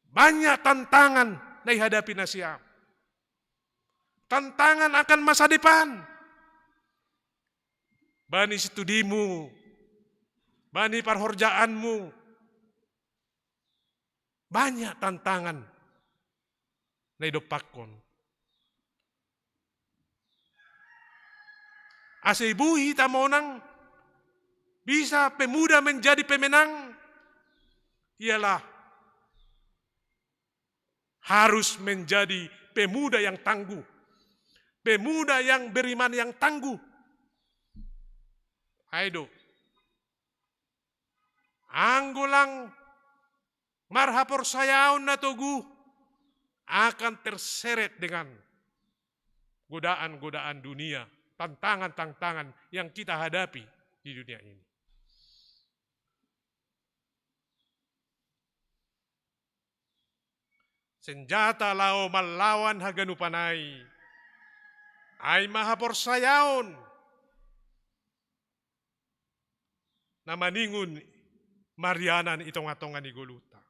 banyak tantangan na ihadapi nasiam. Tantangan akan masa depan. Bani studimu, bani parhorjaanmu, banyak tantangan na idompakkon. Ase boi hita monang, bisa pemuda menjadi pemenang, ialah harus menjadi pemuda yang tangguh, pemuda yang beriman yang tangguh. Ai do. Anggo lang marhaporsayaon na toguh, akan terseret dengan godaan-godaan dunia, tantangan-tantangan yang kita hadapi di dunia ini. Senjata laho manlawan haganupan ai, ai ma haporsayaon na maningon marianan i tonga-tonga ni goluhta.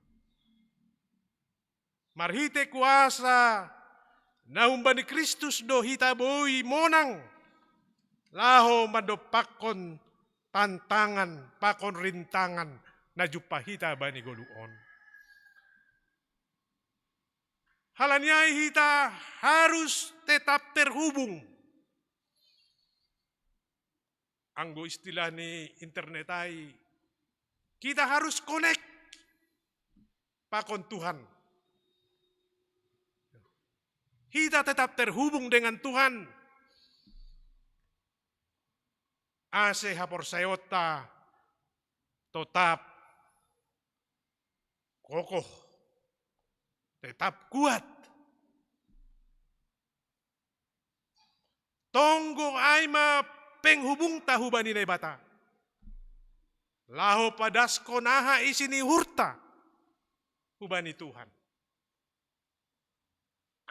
Marhite kuasa na humbani Kristus do hita boi monang laho mandompakkon tantangan pakon rintangan na jumpang hita bani goluh on. Halani ai hita harus tetap terhubung. Anggo istilah ni internet ai, kita harus connect pakon Tuhan. Hita tetap terhubung dengan Tuhan. Ase haporsayaonta tetap kokoh, tetap kuat. Tonggo ai ma penghubungta hubani Naibata, laho padaskon aha isi ni uhurta hubani Tuhan.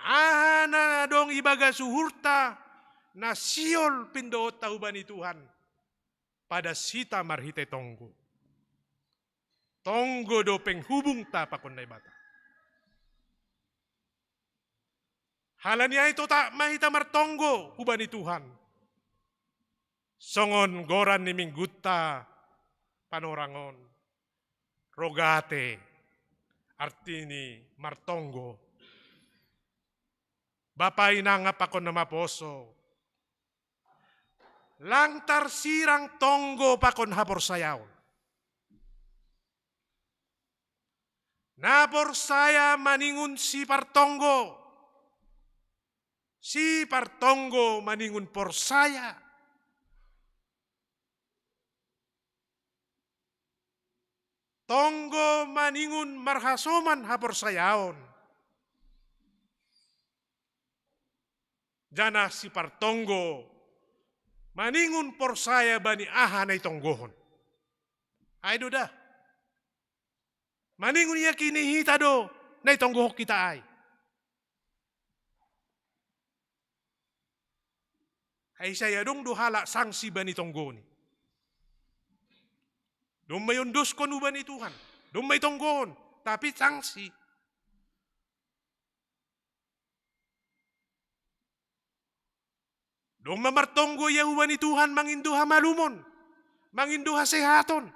Aha na adong ibagas uhurta, na sihol pindoonta hubani Tuhan, padas hita marhite tonggo. Tonggo do penghubungta pakon Naibata. Halani ai totap ma hita martonggo hubani Tuhan. Songon goran ni minggunta panorang on, Rogate, artini martonggo. Bapa inang pakon na maposo, lang tarsirang tonggo pakon haporsayaon. Na porsaya maningon sipartonggo, sipartonggo maningon porsaya. Tonggo maningon marhasoman haporsayaon, janah sipartonggo maningon porsaya bani aha na itonggohon. Ai do da. Maningon iakini hita do na itonggohon hita ai. Ai sai adong do halak sangsi bani tonggoni. Domma iondoskon uba ni Tuhan. Domma itonggohon. Tapi sangsi. Domma martonggo ia uba ni Tuhan mangindo hamalumon, mangindo hasehaton.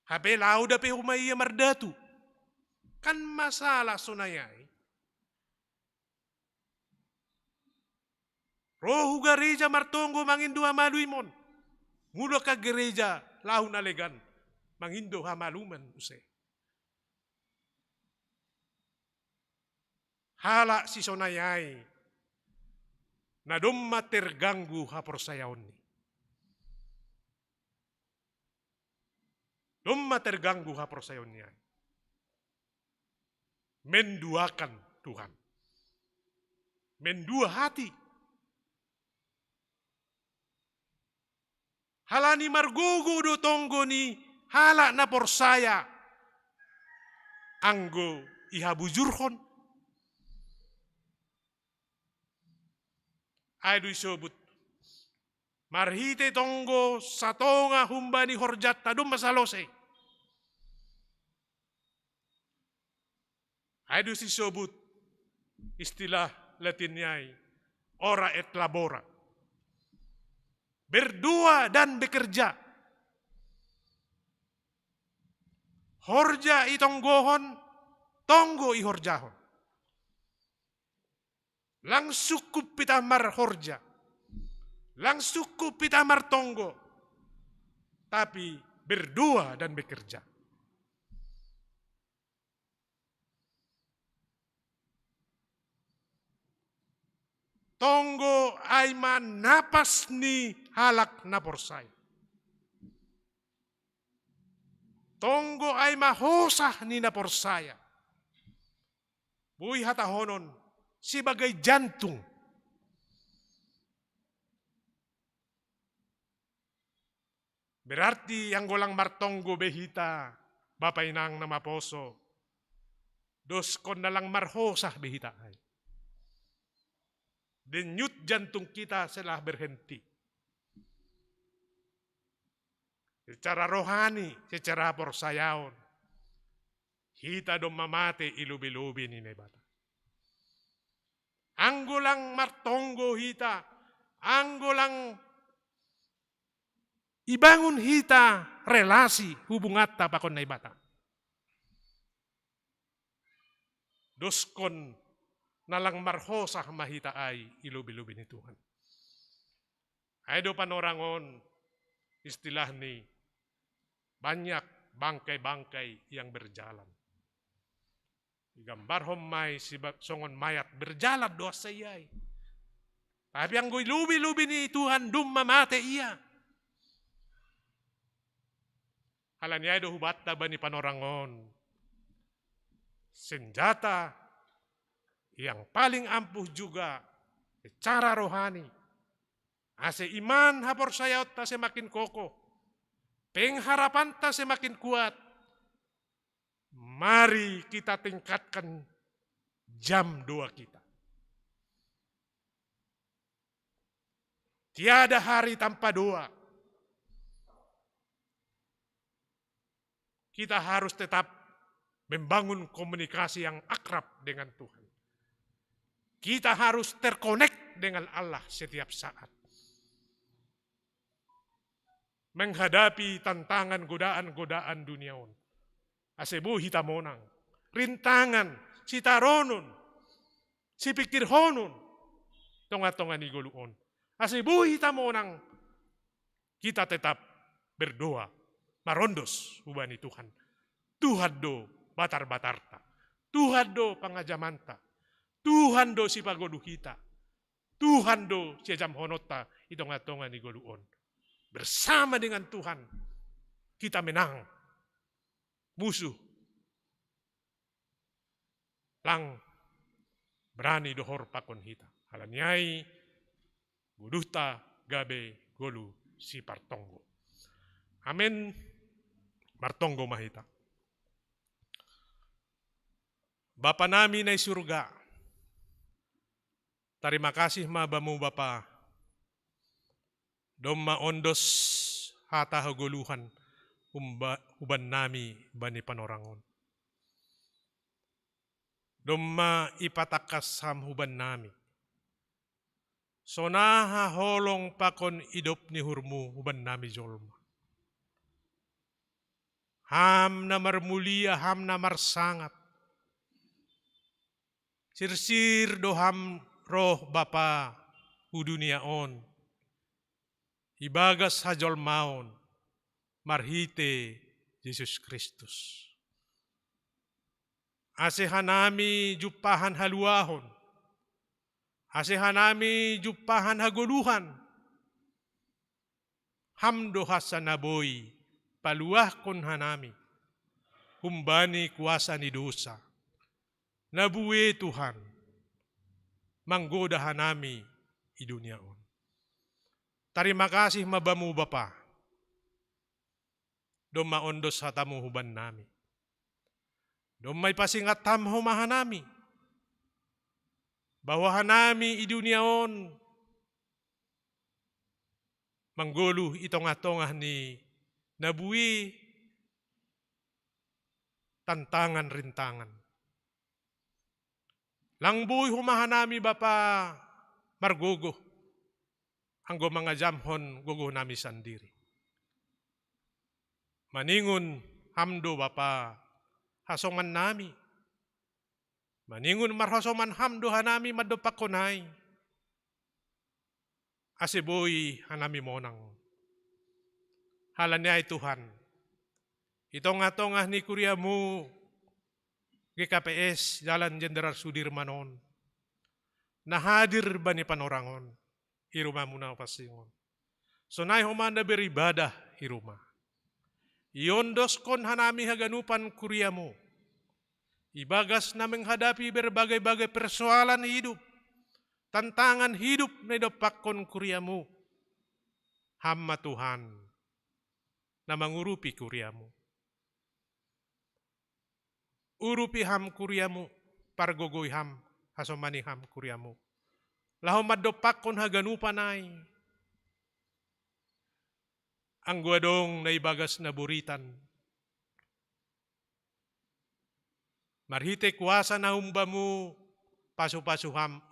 Hape laho dope homa ia mardatu. Kan masalah sonai ai. Ro hu gareja martonggo mangindo hamalumon. Mulak ka gareja laho na legan mangindo hamalumon use. Halak sisonai ai na domma terganggu haporsayaonni. Domma terganggu haporsayaonni ai. Menduakan Tuhan. Mendua hati. Halani margogo do tonggo ni halak na porsaya anggo ihabujurhon. Ai do isobut. Marhite tonggo satonga humbani horjanta domma salose. Ai do sisobut istilah Latin ai, ora et labora. Berdua dan bekerja. Horja itonggohon, tonggo ihorjahon. Lang sungkup hita marhorja. Lang sungkup hita martonggo. Tapi berdua dan bekerja. Tonggo ai ma napas ni halak na porsaya. Tonggo ai ma hosa ni na porsaya. Boi hatahonon sebagai jantung. Berarti anggo lang martonggo be hita, bapa inang na maposo, doskon na lang marhosa be hita ai. Denyut jantung kita setelah berhenti. Secara rohani, secara porsayaon. Hita domma mate i lobi-lobi ni Naibata. Anggo lang martonggo hita, anggo lang ibangun hita relasi hubunganta pakon Naibata. Doskon na lang marhosa ma hita ai i lobi-lobi ni Tuhan. Ai do panorang on istilah ni banyak bangkai-bangkai yang berjalan. Igambarhon ma i siba-, songon mayat berjalan do asa i ai. Tapi anggo i lobi-lobi ni Tuhan domma mate ia. Halani ai do hubanta bani panorang on. Senjata yang paling ampuh juga secara rohani. Ase iman haporsayaonta semakin kokoh. Pengharapanta semakin kuat. Mari kita tingkatkan jam doa kita. Tiada hari tanpa doa. Kita harus tetap membangun komunikasi yang akrab dengan Tuhan. Kita harus terkonek dengan Allah setiap saat. Menghadapi tantangan godaan-godaan dunia on. Ase boi hita monang. Rintangan, sitaronon, sipikirhonon, tonga-tonga ni golu on. Ase boi hita monang, kita tetap berdoa, marondos hubani Tuhan. Tuhan do batar-batarta. Tuhan do pangajamanta. Tuhan do sipagolu hita. Tuhan do siajamhononta i tonga-tonga ni golu on. Bersama dengan Tuhan, kita menang. Musuh lang berani dohor pakon hita. Halani ai, goluhta gabe golu sipartonggo. Amen. Martonggo ma hita. Bapa nami na i surga, tarima kasih ma Bamu Bapa, Domma ondos hata hagoluhan umba-, huban nami bani panorangon. Domma ipatakas ham huban nami. Sonaha holong pakon idop ni uhurmu huban nami jolma. Ham na marmulia, ham na marsangat. Sirsir do ham roh Bapa hu dunia on. Ibagas hajolmaon marhite Jesus Kristus. Ase hanami jumpahan haluahon. Ase hanami jumpahan hagoluhan. Ham do hasa na boi paluahkon hanami humbani kuasa ni dosa. Na bue Tuhan manggoda hanami i dunia on. Tarima kasih ma Bamu Bapa. Domma ondos hatamu huban nami. Domma ipasingat ham homa hanami. Bahwa hanami i dunia on manggoluh i tongah-tongah ni na bue tantangan rintangan. Lang boi homa hanami Bapa margogoh, anggo mangajamhon gogoh nami sandiri. Maningon ham do Bapa hasoman nami. Maningon marhasoman ham do hanami mandompakkon ai. Ase boi hanami monang. Halani ai Tuhan, i tongah-tongah ni kuriamu G K P S Jalan Jenderal Sudirman on, na hadir bani panorangon i rumamu na pasingon. Sonai homa na beribadah i ruma. Iondoskon hanami haganupan kuriamu. Ibagas na menghadapi berbagai-bagai persoalan hidup, tantangan hidup na idompakkon kuriamu. Ham ma Tuhan, na mangurupi kuriamu. Urupi ham kuriamu, pargogoi ham, hasomani ham kuriamu. Laho mandompakkon haganupan ai. Anggo adong na ibagas na boritan. Marhite kuasa na umbamu pasu-pasu ham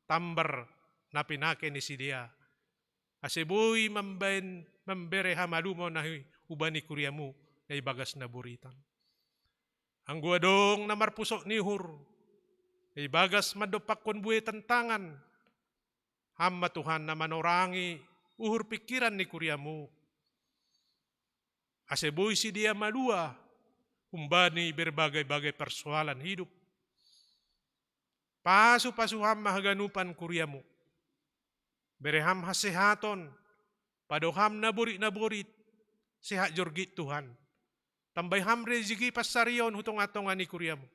tambar na pinake ni sidea. Ase boi mambaen mambere hamalumon na hubani kuriamu na ibagas na boritan. Anggo adong na marpusok ni uhur, na ibagas mandompakkon bue tantangan, ham ma Tuhan na manorangi uhur pikiran ni kuriamu. Ase boi sidea malua humbani berbagai-bagai persoalan hidup. Pasu-pasu ham ma haganupan kuriamu. Bere ham hasehaton, pado ham na borit na borit, sehat jorgit Tuhan. Tambai ham rezeki pansarion hu tongah-tongah ni kuriamu.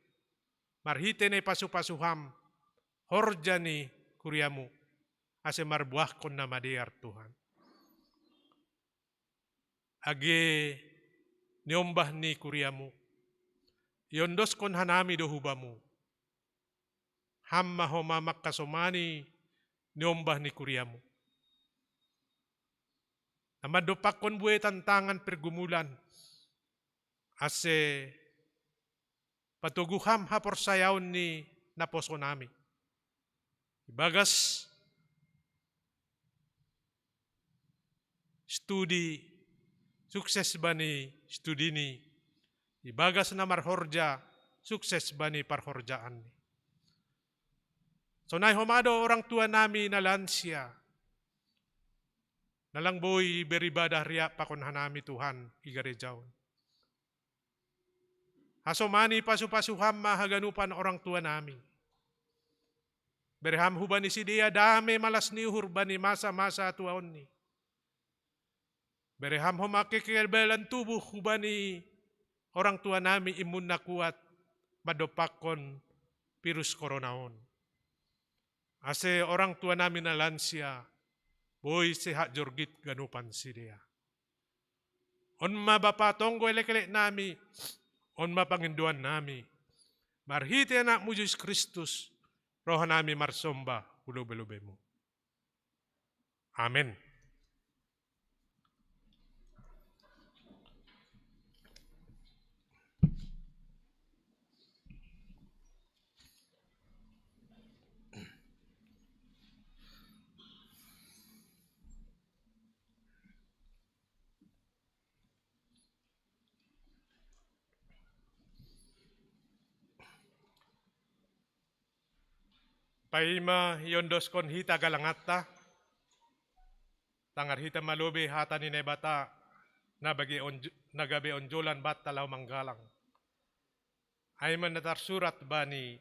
Marhite na ipasu-pasu ham horja ni kuriamu. Ase marbuahkon na madear Tuhan. Age niombah ni kuriamu. Iondoskon hanami do hubamu. Ham ma homa mangkasomani niombah ni kuriamu. Na mandompakkon bue tantangan pergumulan. Ase patogu ham haporsayaon ni naposo nami. Ibagas studi sukses bani studini, ibagas na marhorja sukses bani parhorjaanni. Sonai homa do orang tua nami na lansia, na lang boi beribadah riap pakon hanami Tuhan i gareja on. Hasomani pasu-pasu ham ma haganupan orang tua nami. Bere ham hubani sidea dame malas ni uhur bani masa-masa tuaonni. Bere ham homa kekebalan tubuh hubani orang tua nami imun na kuat mandompakkon virus corona on. Ase orang tua nami na lansia boi sehat jorgit ganupan sidea. On ma Bapa tonggo elek-elek nami, on ma pangindoan nami. Marhite Anakmu Jesus Kristus, roha nami marsomba hu lobe-lobemu. Amen. Paima iondoskon hita galangatta, tangar hita malobi hata ni Naibata, na bagi onj-, na gabe onjolan batta lao manggalang. Ai ma na tarsurat bani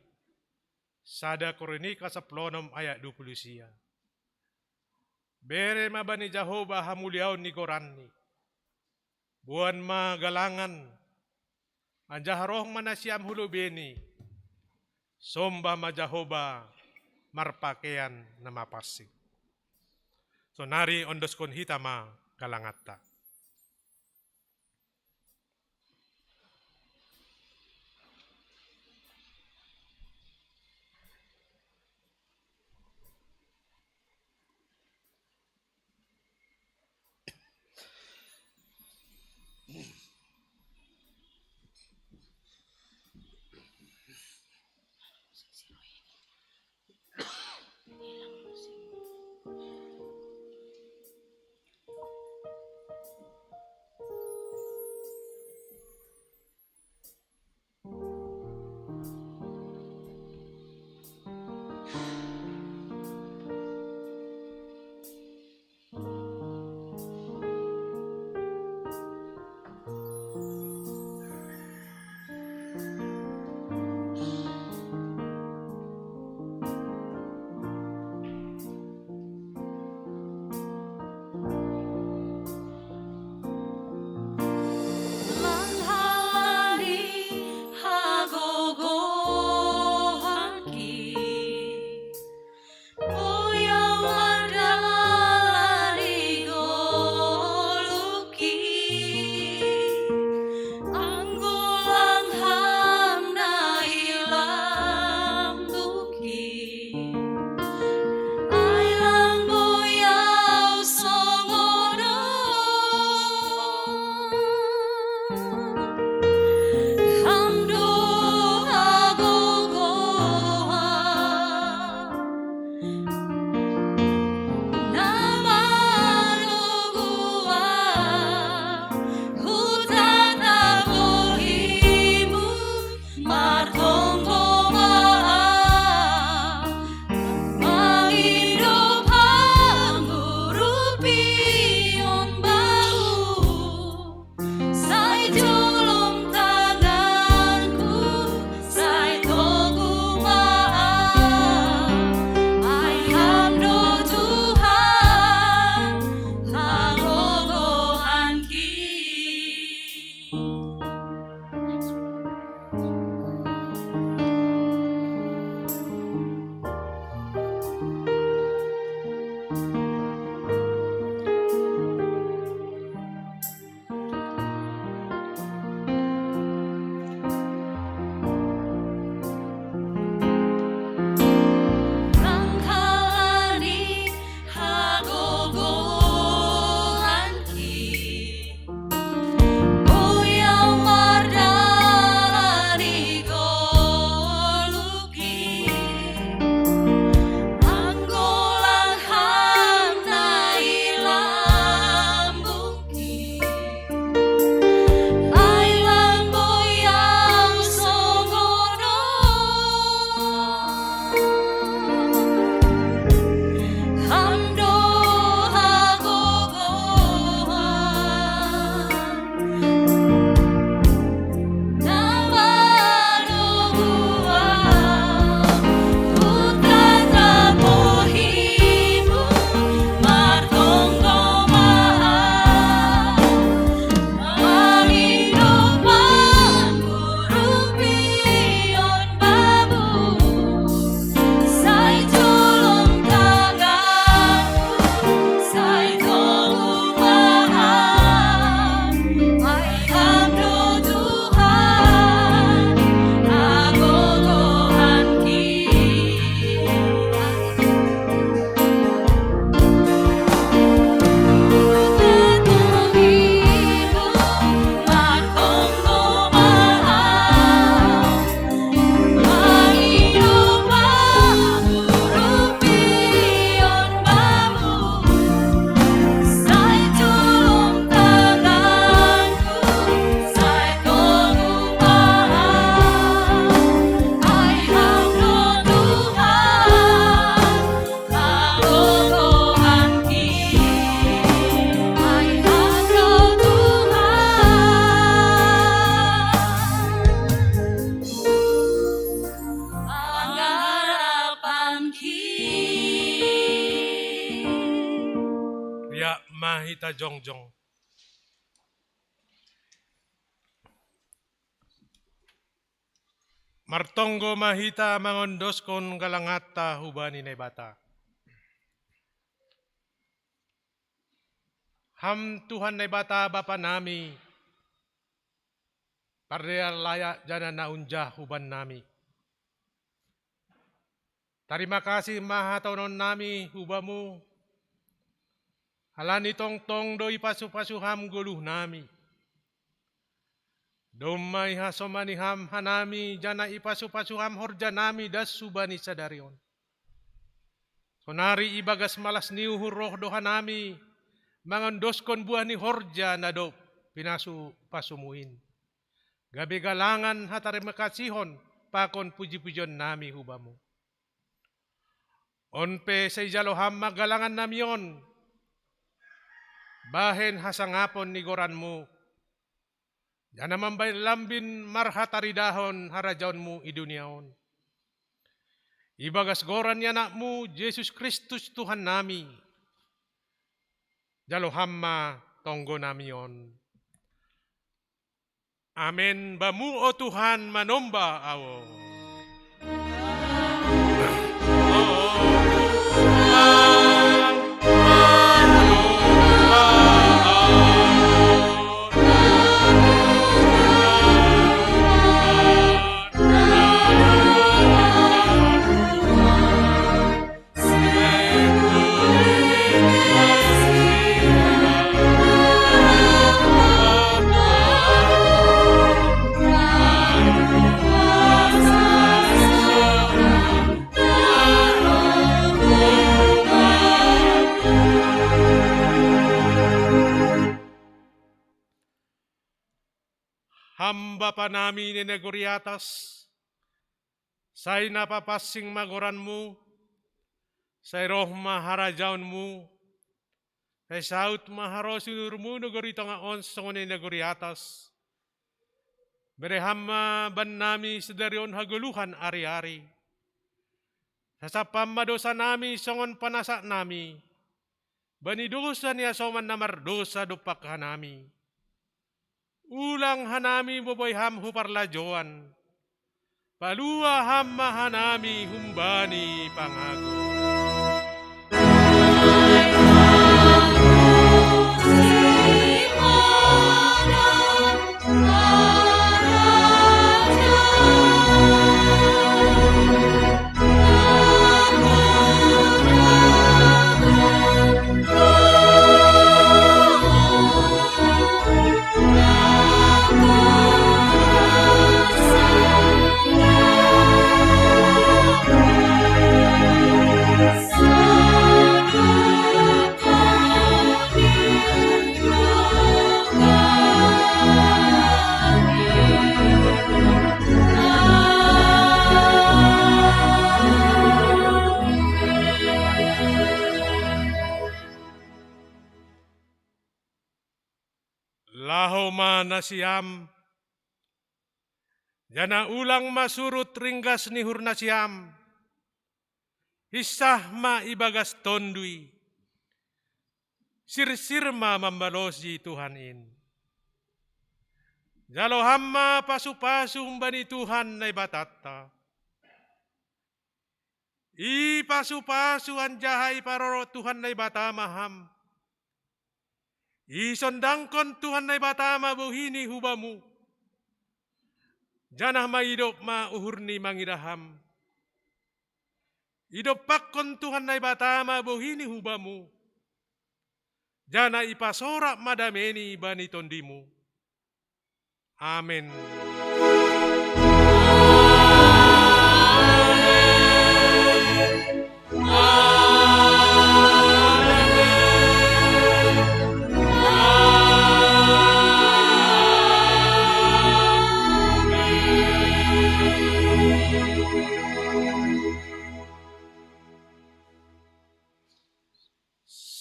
sada Korinika saplonom ayat dua puluh sia. Bere ma bani Jahoba hamuliaon ni goranni. Boan ma galangan, anjaha roh ma nasiam hu lobeni, somba ma Jahoba marpakean na mapansing. Sonari ondoskon hita ma galangatta. Hita jongjong. Martonggo ma hita mangondoskon galanganta hubani Naibata. Ham Tuhan Naibata Bapa nami, pardea layak jana na unjah huban nami. Tarima kasih ma hataonon nami hubamu, halani tongtong do ipasu-pasu ham goluh nami. Domma ihasomani ham hanami jana ipasu-pasu ham horja nami das hubani sadari on. Sonari ibagas malas ni uhur roh do hanami mangondoskon buah ni horja na dob pinasu-pasumu in. Gabe galangan hatarima kasihon pakon puji-pujion nami hubamu. On pe sai jalo ham ma galangan nami on bahen hasangapon ni goranmu, jana mambahen lambin marhataridahon harajaonmu i dunia on. Ibagas goran ni Anakmu Jesus Kristus Tuhan nami, jalo ham ma tonggo nami on. Amen. Bamu o Tuhan manomba ahu. Ham Bapa nami na i nagori atas, sai na papansing ma goranmu, sai roh ma harajaonmu, sai saut ma harosuhurmu nagori tonga on songon na i nagori atas. Bere ham ma bannami sadari on hagoluhan ari-ari. Sasap ham ma dosa nami songon panasak nami bani dosa ni hasoman na mardosa dompak hanami. Ulang hanami boboi ham hu parlajoan. Palua ham ma hanami humbani pangago. Laho ma nasiam, jana ulang ma surut ringgas ni uhur nasiam, hinsah ma ibagas Tonduy, sirsir ma mambalosi Tuhan in. Jalo ham ma pasu-pasu humbani Tuhan Naibatanta. Ipasu-pasu anjaha iparorot Tuhan Naibata ma ham. Isondangkon Tuhan Naibata ma bohini hubamu, janah maidop ma uhurni mangidah ham. Idompakkon Tuhan Naibata ma bohini hubamu, janah ipasorak ma dameni bani tondimu. Amen.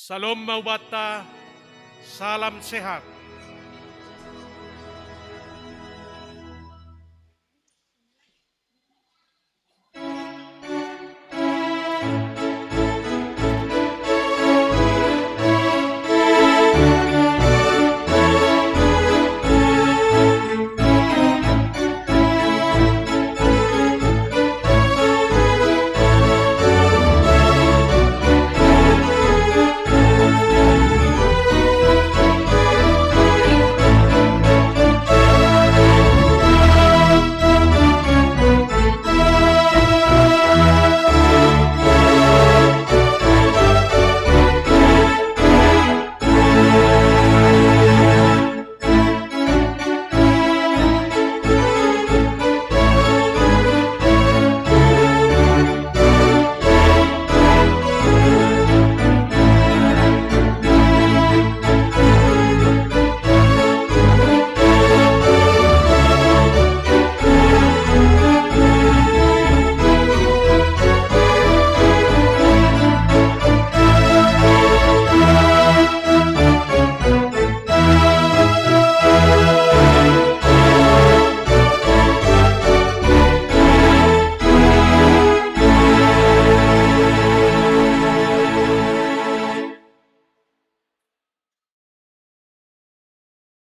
Salom ma hubanta, salam sehat.